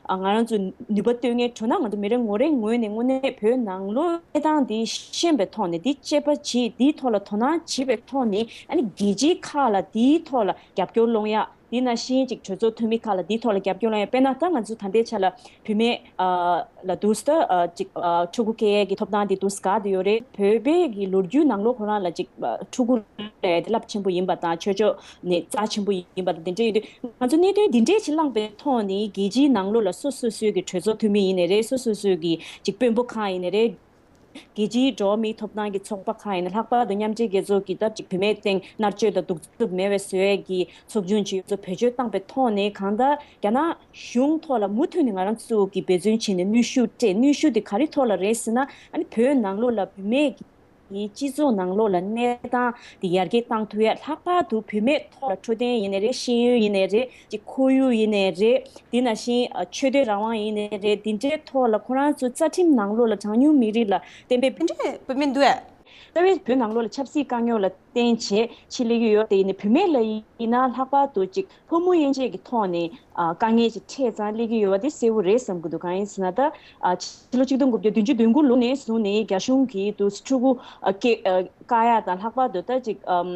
ཨ་ང་རང་ཚོ་ནུས་པ་བཏོན་མཁན་བྱུང་ན། ང་ཚོ་མི་རེ་ངོ་རེ་ངོས་ནས་དངོས་གནས་བོད་ནང་ལོགས་གནས་སྟངས་འདི་ཤེས་པའི་ཐོག་ནས། འདི་དཔྱད་པ་བྱེད། འདིའི་ཐོག་ལ་དོ་སྣང་བྱེད་པའི་ཐོག་ནས། ཨ་ནི་རྒྱལ་སྤྱིའི་ཁག་ལ་འདིའི་ཐོག་ལ་རྒྱབ་སྐྱོར་སློང་ཡ། འདི་ནང་བཞིན་ཅིག་གྲོས་ཚོགས་འཐུས་མི་ཁག་ལ་འདིའི་ཐོག་ལ་རྒྱབ་སྐྱོར་སློང་ཡ། དཔེར་ན་ད་ང་ཚོ་ད་ལྟའི་ཆ་ལ་བུད་མེད་ཨ་ལ་འདུག་སེ་ད་ཨ་ཅིག་ཨ་ཕྲུ་གུ་སྐྱེ་ཡས་ཀྱི་ཐོབ་ཐང་དེ་འདུག་སེ་དགའ་བསྡད་ཡོད་རེད། བོད་པའི་གི་ལོ་རྒྱུས་ནང་ལོགས་ཁོ་རང་ལ་ཅིག་ཨ་ཕྲུ་གུ་ལས་དེ་རླབས་ཆེན་པོ་ཡིན་པ་དང་། ཆོས་ཕྱོགས་ནས་རྩ་ཆེན་པོ་ཡིན་པ་དང་། དེ་འདྲ་ཡིན་དུས། ང་ཚོ་གནད་དོན་འདི་འདྲས་ཅིག་བསླངས་པའི་ཐོག་ནས། རྒྱལ་སྤྱིའི་ནང་ལོགས་ལ་སོ་སོ་སོའི་གི་གྲོས་ཚོགས་འཐུས་མི་ཡིན་ནའི་རེད། སོ་སོ་སོའི་གི་ཅིག་དཔོན་པོ་ཁག་ཡིན་ནའི་རེད། རྒྱལ་སྤྱིའི་འགྲོ་བ་མིའི་ཐོབ་ཐང་གི་ཚོགས་པ་ཁག་ཡིན་ན། ལྷག་པར་དུ་མཉམ་འབྲེལ་རྒྱལ་ཚོགས་ཀྱི་ད་ཅིག་བུད་མེད་སྟེང་མནར་གཅོད་དང་གདུག་རྩུབ་མེད་པའི་བཟོ་ཡས་ཀྱི་ཚོགས་ཆུང་ཅིག་ཚོ་བེད་སྤྱོད་བཏང་པའི་ཐོག་ནས། གང་ལྟར་རྒྱ་ནག་གཞུང་ཐོག་ལ་མུ་མཐུད་ནས་ང་རང་ཚོ་གིས་འབད་བརྩོན་བྱས་ནས་གནོན་ཤུགས་སྤྲད། གནོན་ཤུགས་དེ་ག་རེ་ཐོག་ལ་རེད་ཟེར་ན། ཨ་ནི་བོད་ནང་ལོགས་ལ་བུད་མེད་ཀྱི་སྤྱི་ཚོགས་ནང་ལོགས་ལ་གནས་སྟངས་དེ་ཡར་རྒྱས་བཏང་ཐུབ་ཡ། ལྷག་པར་དུ་བུད་མེད་ཐོག་ལ་འཕྲོད་བསྟེན་ཡིན་ནའི་རེད། ཤེས་ཡོན་ཡིན་ནའི་རེད། ཅིག་ཁོར་ཡུག་ཡིན་ནའི་རེད། དེ་ནང་བཞིན་ཨ་ཆོས་དད་རང་དབང་ཡིན་ནའི་རེད། དེ་འདྲའི་ཐོག་ལ་ཁོ་རང་ཚོའི་རྩ་ཁྲིམས་ནང་ལོགས་ལ་གྲངས་ཉུང་མི་རིགས་ལ་གཏན་འབེབས། དེ་འདྲའི་བུད་མེད་འདུག་ཨ། རྩ་བའི་བོད་ནང་ལོགས་ལ་ཆབ་སྲིད་དཀའ་རྙོག་ལ་བརྟེན་བྱས་ཕྱིར་སླེབས་ཀྱི་ཡོད་དེ། ཡིན་ནའི་བུད་མེད་ལ་ཡིན་ན་ལྷག་པར་དུ་ཅིག་ཕོ་མོ་དབྱེ་འབྱེད་ཀྱི་ཐོག་ནས་ཨ་དཀའ་ངལ་ཅིག་འཕྲད་ཙང་སླེབས་ཀྱི་ཡོད་པ་དེ་གསལ་པོ་རེད་བསམ་གྱི་འདུག་གང་ཡིན་ཟེར་ན། ད་ཨ་ཕྱི་ལོ་ཆིག་སྟོང་དགུ་བརྒྱ་བདུན་ཅུ་དོན་དགུ་ལོ་ནས་བཟུང་ནས་རྒྱ་གཞུང་གིས་དུ་ཕྲུ་གུ་ཨ་སྐྱེ་ཨ་བཀག་ཡ་དང་། ལྷག་པར་དུ་ད་ཅིག་ཨམ་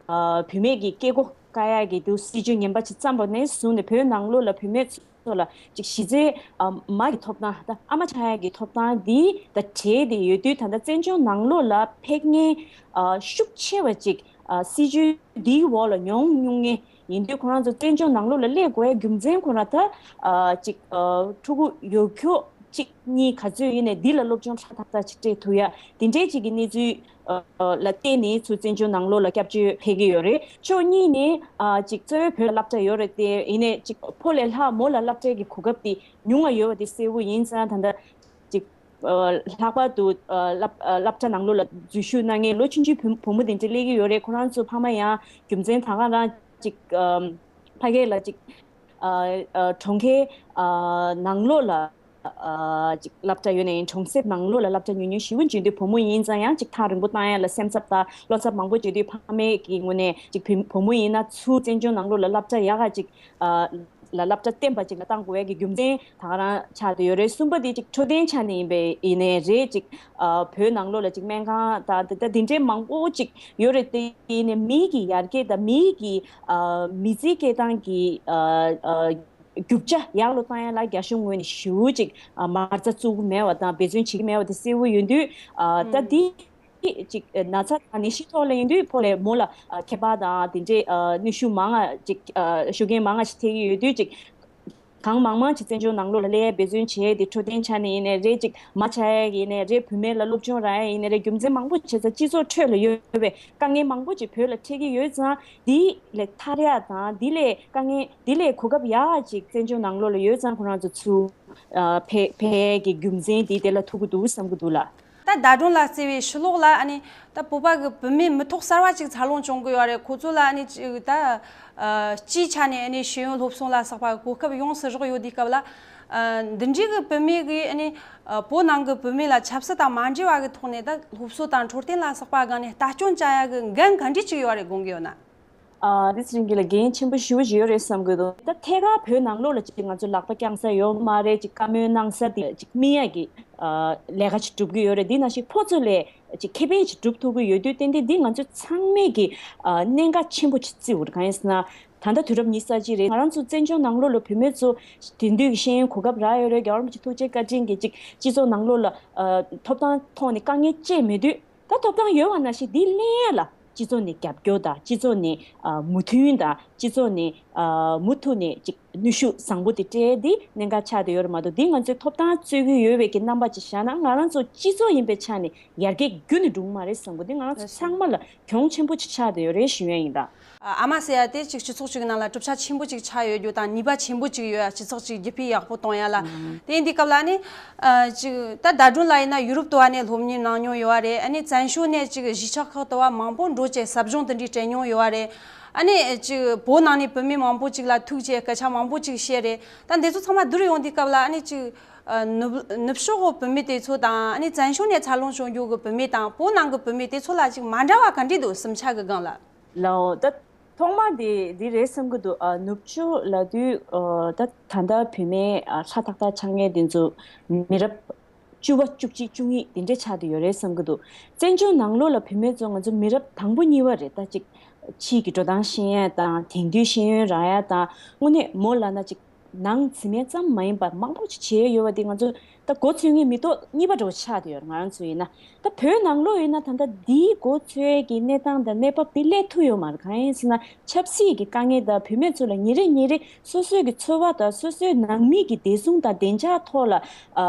ཨ་བུད་མེད་ཀྱི་སྐྱེ་སྒོ་བཀག་ཡ་གི་དུ་སྲིད་ཇུས་ངན་པ་ཅིག་བརྩམས་པ་ནས་བཟུང་ནས། བོད་ནང་ལོགས་ལ་བུད་མེད་ཚོ་ལ་ཅིག་གཞི་རྩའི་ཨ་མ་གི་ཐོབ་ཐང་། ད་ཨ་མ་ཆགས་ཡ་གི་ཐོབ་ཐང་འདི་ད་བྲལ་ཏེ་ཡོད་དུས། ད་ལྟ་བཙན་བྱོལ་ནང་ལོགས་ལ་ཕེབས་མཁན་ཨ་ཤུགས་ཆེ་བ་ཅིག་ཨ་སྲིད་ཇུས་འདིའི་འོག་ལ་མྱོང་མྱོང་མཁན་ཡིན་དུས། ཁོ་རང་ཚོ་བཙན་བྱོལ་ནང་ལོགས་ལ་སླེབས་དགོས་ཡ་རྒྱུ་མཚན་ཁོ་རང་ད་ཨ་ཅིག་ཨ་ཕྲུ་གུ་ཡོད་རྒྱུ་གཅིག་གཉིས་ག་ཚོད་ཡིན་ནའི་འདི་ལ་སློབ་སྦྱོང་ཧྲ་ཐག་ཐག་ཅིག་སྤྲད་ཐུབ་ཡ། དེ་འདྲའི་ཅིག་གི་གནས་ཚུལ་ཨ་ལ་བརྟེན་ནས་ཚུར་བཙན་བྱོལ་ནང་ལོགས་ལ་སྐྱབས་བཅོལ་ཕེབས་ཀྱི་ཡོད་རེད། ཕྱོགས་གཉིས་ནས་ཨ་ཅིག་རྩ་བའི་བོད་ལ་སློབ་གྲྭ་ཡོད་རེད་དེ། ཡིན་ནའི་ཅིག་ཕོ་ལས་ལྷག་མོ་ལ་སློབ་གྲྭའི་གི་གོ་སྐབས་དེ་ཉུང་བ་ཡོད་པ་དེ་གསལ་པོ་ཡིན་ཙང་། ད་ལྟ་ཅིག་ཨ་ལྷག་པར་དུ་ཨ་སློབ་ཨ་སློབ་གྲྭ་ནང་ལོགས་ལ་འཛུལ་ཞུགས་གནང་མཁན་ལོ་ཆུང་ཆུང་བུ་བུ་མོ་དེ་འདྲ་སླེབས་ཀྱི་ཡོད་རེད། ཁོ་རང་ཚོ་ཕ་མ་ཡང་རྒྱུ་མཚན་ད་ག་རང་ཅིག་ཨ་ཕ་གི་ལ་ཅིག་ཨ་ཨ་གྲོང་ཁྱེར་ཨ་ནང་ལོགས་ལ་ཨ་ཅིག་སློབ་གྲྭ་ཡོད་ནའི་གྲོང་གསེབ་ནང་ལོགས་ལ་སློབ་གྲྭ་ཉུང་ཉུང་ཞེ་པོ་ཅིག་ཡིན་དུས། བུ་མོ་ཡིན་ཙང་ཡང་ཅིག་ཐག་རིང་པོ་བཏང་ཡ་ལ་སེམས་འཚབ་དང་བློ་འཚབ་མང་པོ་བྱེད་དུས། ཕ་མའི་གི་ངོས་ནས་ཅིག་བུ་བུ་མོ་ཡིན་ན་ཚུར་བཙན་བྱོལ་ནང་ལོགས་ལ་སློབ་གྲྭ་ཡག་ག་ཅིག་ཨ་ལ་སློབ་གྲྭ་བརྟན་པ་ཅིག་ལ་བཏང་དགོས་ཡ་གི་རྒྱུ་མཚན་ད་ག་རང་ཆགས་བསྡད་ཡོད་རེད། གསུམ་པ་དེ་ཅིག་འཕྲོད་བསྟེན་ཆ་ནས་ཡིན་པའི་ཡིན་ནའི་རེད། ཅིག་ཨ་བོད་ནང་ལོགས་ལ་ཅིག་སྨན་ཁང་དང་དེ་ད་དེ་འདྲའི་མང་པོ་ཅིག་ཡོད་རེད་དེ། ཡིན་ནའི་མི་གི་ཡར་རྒྱས་དང་མི་གི་ཨ་མི་ཚེ་སྐྱེལ་སྟངས་ཀྱི་ཨ་ཨ་རྒྱུ་ཆ་ཡག་ལ་བཏང་ཡ་ལ་རྒྱ་གཞུང་ངོས་ནས་ཞེ་པོ་ཅིག་ཨ་མ་རྩ་བཙུགས་ཀྱི་མེད་པ་དང་འབད་བརྩོན་བྱེད་ཀྱི་མེད་པ་དེ་གསལ་པོ་ཡོད་དུས། ཨ་ད་འདི་ཅིག་ན་ཚ་དང་ནད་གཞི་ཐོག་ལ་ཡིན་དུས་ཕོ་ལས་མོ་ལ་ཨ་ཁྱད་པར་དང་དེ་འདྲའི་ཨ་གནོན་ཤུགས་མང་ང་ཅིག་ཨ་ཤུགས་རྐྱེན་མང་ང་ཞིག་ཐེབས་ཀྱི་ཡོད་དུས། ཅིག་ གང་མང་མང་ཅིག་བཙན་བྱོལ་ནང་ལོགས་ལ་སླེབས་ཡས་འབད་བརྩོན་བྱས་ཏེ་འཕྲོད་བསྟེན་ཆ་ནས་ཡིན་ནའི་རེད། ཅིག་མ་ཆགས་ཡས་ཡིན་ནའི་རེད། བུད་མེད་ལ་སློབ་སྦྱོང་རག་ཡས་ཡིན་ནའི་རེད། རྒྱུ་མཚན་མང་པོ་བྱས་ཙང་སྤྱི་ཚོགས་ཁྲོད་ལ་ཡོད་པའི་དཀའ་ངལ་མང་པོ་ཅིག་བོད་ལ་འཕྲད་ཀྱི་ཡོད་ཙང་། འདི་ལས་ཐར་ཡག་དང་འདི་ལས་དཀའ་ངལ་འདི་ལས་གོ་སྐབས་ཡག་ཅིག་བཙན་བྱོལ་ནང་ལོགས་ལ་ཡོད་ཙང་། ཁོ་རང་ཚོ་ཚུར་ཨ་ཕེ་ཕེབས་ཡས་ཀྱི་རྒྱུ་མཚན་འདི་དེ་ལ་ཐུག་གི་འདུག་བསམ་གྱི་འདུག་ལགས། ད་ཟླ་སྒྲོན་ལགས་གཙོས་པའི་ཕྱི་ལོགས་ལ་ཨ་ནི་ད་བོད་པ་གི་བུད་མེད་མི་ཐོག་གསར་བ་ཅིག་འཚར་ལོངས་བྱུང་གི་ཡོད་རེད། ཁོ་ཚོ་ལ་ཨ་ནི་ཅིག་ད་ཨ་སྤྱིའི་ཆ་ནས་ཨ་ནི་ཤེས་ཡོན་སློབ་གསོ་ལ་སོགས་པ་གོ་སྐབས་ཡོངས་སུ་རག་ཡོད་དུས་སྐབས་ལ། ཨ་འདི་འདྲའི་གི་བུད་མེད་གི་ཨ་ནི་ཨ་བོད་ནང་གི་བུད་མེད་ལ་ཆབ་སྲིད་དང་མ་འབྲེལ་བ་གི་ཐོག་ནས་ད་སློབ་གསོ་དང་འཕྲོད་བསྟེན་ལ་སོགས་པ་སྒང་ནས་ལྟ་སྐྱོང་བྱ་ཡག་གི་འགན་ག་འདྲ་ཅིག་ཡོད་རེད་དགོངས་ཀྱི་ཡོད་ན། ཨ་འདི་ཚེ་རིང་སྐྱིད་ལགས་འགན་ཆེན་པོ་ཞེ་པོ་ཅིག་ཡོད་རེད་བསམ་གྱི་འདུག་ད་ཐད་ཀར་བོད་ནང་ལོགས་ལ་ཅིག་ང་ཚོ་ལག་པ་བརྐྱངས་ས་ཡོད་མ་རེད། ཅིག་བཀའ་མོལ་གནང་ས་དེ་ཅིག་སྨིན་ཡག་གི་ཨ་ལས་ཀ་ཅིག་སྒྲུབ་ཀྱི་ཡོད་རེད། འདི་ནང་བཞིན་ཕོ་ཚོ་ལས་ཅིག་ཁེ་ཕན་ཅིག་སྒྲུབ་ཐུབ་ཀྱི་ཡོད་དུས། ཏན་ཏན་འདི་ང་ཚོ་ཚང་མས་ཀྱི་ཨ་གནད་འགག་ཆེན་པོ་ཅིག་བརྩིས་ཡོད་རེད། གང་ཡིན་ཟེར་ན། ད་ལྟ་དུས་རབས་ཉི་ཤུ་རྩ་གཅིག་རེད། ང་རང་ཚོ་བཙན་བྱོལ་ནང་ལོགས་ལ་བུད་མེད་ཚོ་དེང་དུས་ཀྱི་ཤེས་ཡོན་གོ་སྐབས་རག་ཡོད་རེད། རྒྱལ་བ་རིན་པོ་ཆེ་ཐུགས་རྗེ་བཀའ་དྲིན་གྱིས་ཅིག་སྤྱི་ཚོགས་ནང་ལོགས་ལ་ཨ་ཐོབ་ཐང་ཐོག་ནས་དཀའ་ངལ་སྤྱད་མེད་དུས། ད་ཐོབ་ཐང་ཡོད་པ་ནང་བཞིན་འདི་ལེན་ཡ་ལ་སྤྱི་ཚོགས་ནས་རྒྱབ་སྐྱོར་དང་། སྤྱི་ཚོགས་ནས་ཨ་མོས་མཐུན་དང་། སྤྱི་ཚོགས་ནས་ཨ་མུ་མཐུད་ནས་ཅིག་ནུས་ཤུགས་བཟང་པོ་དེ་སྤྲད། འདི་གནད་འགག་ཆགས་བསྡད་ཡོད་རེད་མ་གཏོགས། འདི་ང་ཚོས་ཐོབ་ཐང་རྩོད་ཀྱི་ཡོད་པའི་གི་རྣམ་པ་ཅིག་བཞག་ན། ང་རང་ཚོ་སྤྱི་ཚོགས་ཡིན་པའི་ཆ་ནས་ཡར་རྒྱས་ཁྱོན་ནས་འགྲོ་གི་མ་རེད་བསམ་གི་འདུག་འདི་ང་རང་ཚོ་ཚང་མ་ལ་གྱོང་ཆེན་པོ་ཅིག་ཆགས་བསྡད་ཡོད་རེད་ཞུ་ཡ་ཡིན་ད། ཨ་མ་ཟེར་ཡ་དེ་ཅིག་སྤྱི་ཚོགས་ཅིག་ནང་ལ་གྲུབ་ཆ་ཆེན་པོ་ཅིག་ཆགས་ཡོད་རྒྱུ་དང་། ནུས་པ་ཆེན་པོ་ཅིག་ཡོད་ཡ། སྤྱི་ཚོགས་ཅིག་རྒྱུད་སྤེལ་ཡག་པོ་གཏོང་ཡ་ལ། ཨང་། དེ་ཡིན་དུས་སྐབས་ལ་ནི་ཨ་ཅིག་ད་ཟླ་སྒྲོན་ལགས་ཡིན་ན་ཡུ་རོབ་དུ་བ་ནས་སློབ་གཉེར་གནང་མྱོང་ཡོད་པ་རེད། ཨ་ནི་བཙན་བྱོལ་ནས་ཅིག་གཞིས་ཆགས་ཁག་དུ་བ་མང་པོ་འགྲོ་བྱས་ཟབ་སྦྱོང་དེ་འདྲའི་སྤྲད་མྱོང་ཡོད་པ་རེད། ཨ་ནི་ཅིག་བོད་ནང་ནས་བུད་མེད་མང་པོ་ཅིག་ལ་ཐུག་བྱས་སྐད་ཆ་མང་པོ་ཅིག་བཤད་རེད། ད་འདི་ཚོ་ཚང་མ་བསྡུར་ཡོང་དུས་སྐབས་ལ་ཨ་ནི་ཅིག་ཨ་ནུབ་ནུབ་ཕྱོགས་གི་བུད་མེད་དེ་ཚོ་དང་། ཨ་ནི་བཙན་བྱོལ་ནས་འཚར་ལོངས་བྱུང་རྒྱུ་གི་བུད་མེད་དང་བོད་ནང་གི་བུད་མེད་དེ་ཚོ་ལ་ཅིག་མ་འདྲ་བ་ག་འདྲ་འདུག་སེམས་ཆགས་གི་སྒང་ལ། ལའོ། ད་ཐོག་མ་དེ་འདི་རེད་བསམ་གི་འདུག་ཨ་ནུབ་ཕྱོགས་ལབ་དུས་ཨ་ད་ད་ལྟ་བུད་མེད་ཨ་ཧྲ་ཐག་ཐག་ཆགས་མཁན་དེ་ཚོ་མི་རབས་བཅུ་པ་བཅུ་གཅིག་བཅུ་གཉིས་དེ་འདྲས་ཆགས་བསྡད་ཡོད་རེད་བསམ་གི་འདུག་བཙན་བྱོལ་ནང་ལོགས་ལ་བུད་མེད་ཚོ་ང་ཚོ་མི་རབས་དང་པོ་གཉིས་པ་རེད། ད་ཅིག་ཕྱིའི་གི་འགྲོ་སྟངས་ཤེས་ཡ་དང་། དེང་དུས་ཤེས་ཡོན་རག་ཡ་དང་། དངོས་གནས་མོ་ལབ་ན་ཅིག་ནང་འཛིན་མཁན་ཙམ་མ་ཡིན་པར་མང་པོ་ཅིག་བྱས་ཡོད་པ་དེ་ང་ཚོ་ད་མགོ་ཚོས་མཁན་མི་ཐོག་གཉིས་པ་འདྲ་བོ་ཆགས་བསྡད་ཡོད་རེད། ང་རང་ཚོ་ཡིན་ན། ད་བོད་ནང་ལོགས་ཡིན་ན་ད་ལྟ་འདིའི་མགོ་ཚོས་ཀྱི་གནས་སྟངས་དང་གནས་བབ་དེ་སླེབས་ཐུབ་ཡོད་མ་རེད། གང་ཡིན་ཟེར་ན། ཆབ་སྲིད་ཀྱི་དཀའ་ངལ་དང་། བུད་མེད་ཚོ་ལ་ཉིན་རེ་ཉིན་རེ་སོ་སོའི་གི་འཚོ་བ་དང་སོ་སོའི་ནང་མི་གི་བདེ་སྲུང་དང་བདེ་འཇགས་ཐོག་ལ་ཨ་ཨ་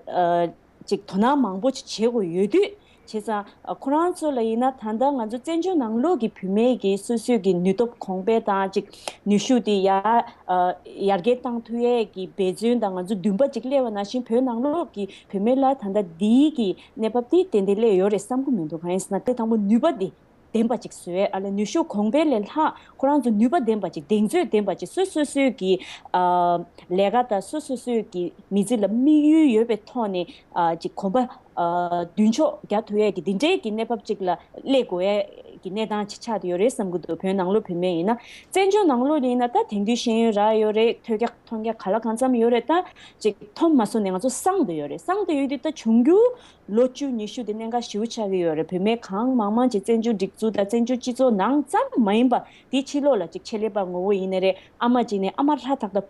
ཨ་ཅིག་དོ་སྣང་མང་པོ་ཅིག་བྱེད་དགོས་ཡོད་དུས། བྱས་ཙང་ཨ་ཁོ་རང་ཚོ་ལ་ཡིན་ན། ད་ལྟ་ང་ཚོ་བཙན་བྱོལ་ནང་ལོགས་ཀྱི་བུད་མེད་ཀྱི་སོ་སོའི་གི་ནུས་སྟོབས་གོང་སྤེལ་དང་། ཅིག་ནུས་ཤུགས་དེ་ཡར་ཨ་ཡར་རྒྱས་བཏང་ཐུབ་ཡས་ཀྱི་འབད་བརྩོན་དང་། ང་ཚོ་འདུན་པ་ཅིག་སླེབས་པ་ནང་བཞིན། བོད་ནང་ལོགས་ཀྱི་བུད་མེད་ལ་ད་ལྟ་འདིའི་གི་གནས་བབ་དེ་ཏན་ཏན་སླེབས་ཡོད་རེད་བསམ་གི་མི་འདུག་གང་ཡིན་ཟེར་ན། དེ་དང་པོ་ནུས་པ་དེ་ལྡན་པ་ཅིག་བཟོ་ཡས། ཨ་ལས་ནུས་ཤུགས་གོང་འཕེལ་ལས་ལྷག་ཁོ་རང་ཚོ་ནུས་པ་ལྡན་པ་ཅིག་གདེང་ཚོད་ལྡན་པ་ཅིག་སོ་སོ་སོའི་གི་ཨ་ལས་ཀ་དང་། སོ་སོ་སོའི་གི་མི་ཚེ་ལ་དམིགས་ཡུལ་ཡོད་པའི་ཐོག་ནས་ཨ་ཅིག་གོམ་པ་ཨ་མདུན་ཕྱོགས་རྒྱག་ཐུབ་ཡས་ཀྱི་འདི་འདྲའི་གི་གནས་བབ་ཅིག་ལ་སླེབས་དགོས་ཡས་ཀྱི་གནས་སྟངས་ཅིག་ཆགས་བསྡད་ཡོད་རེད་བསམ་གི་འདུག་བོད་ནང་ལོགས་བུད་མེད་ཡིན་ན། བཙན་བྱོལ་ནང་ལོགས་ཡིན་ན་ད་དེང་དུས་ཤེས་ཡོན་རག་ཡོད་རེད། ཐོས་རྒྱ་མཐོང་རྒྱ་ག་ལ་གང་འཚམ་ཡོད་རེད། ད་ཅིག་མཐོ་དམའ་སོང་ནས་ང་ཚོ་སངས་བསྡད་ཡོད་རེད། སངས་བསྡད་ཡོད་དུས་ད་འབྱུང་འགྱུར་ལོ་བཅུ་ཉི་ཤུ་དེ་གནད་འགག་ཞེ་པོ་ཆགས་ཀྱི་ཡོད་རེད། བུད་མེད་གང་མང་མང་ཅིག་བཙན་བྱོལ་སྒྲིག་འཛུགས་དང་བཙན་བྱོལ་སྤྱི་ཚོགས་ནང་ཙམ་མ་ཡིན་པ། དེའི་ཕྱི་ལོགས་ལ་ཅིག་ཆེད་ལས་པ་ངོ་བོ་ཡིན་ནའི་རེད། ཨ་མ་ཅིག་ནས་ཨ་མ་ཧྲ་ཐག་ཐག་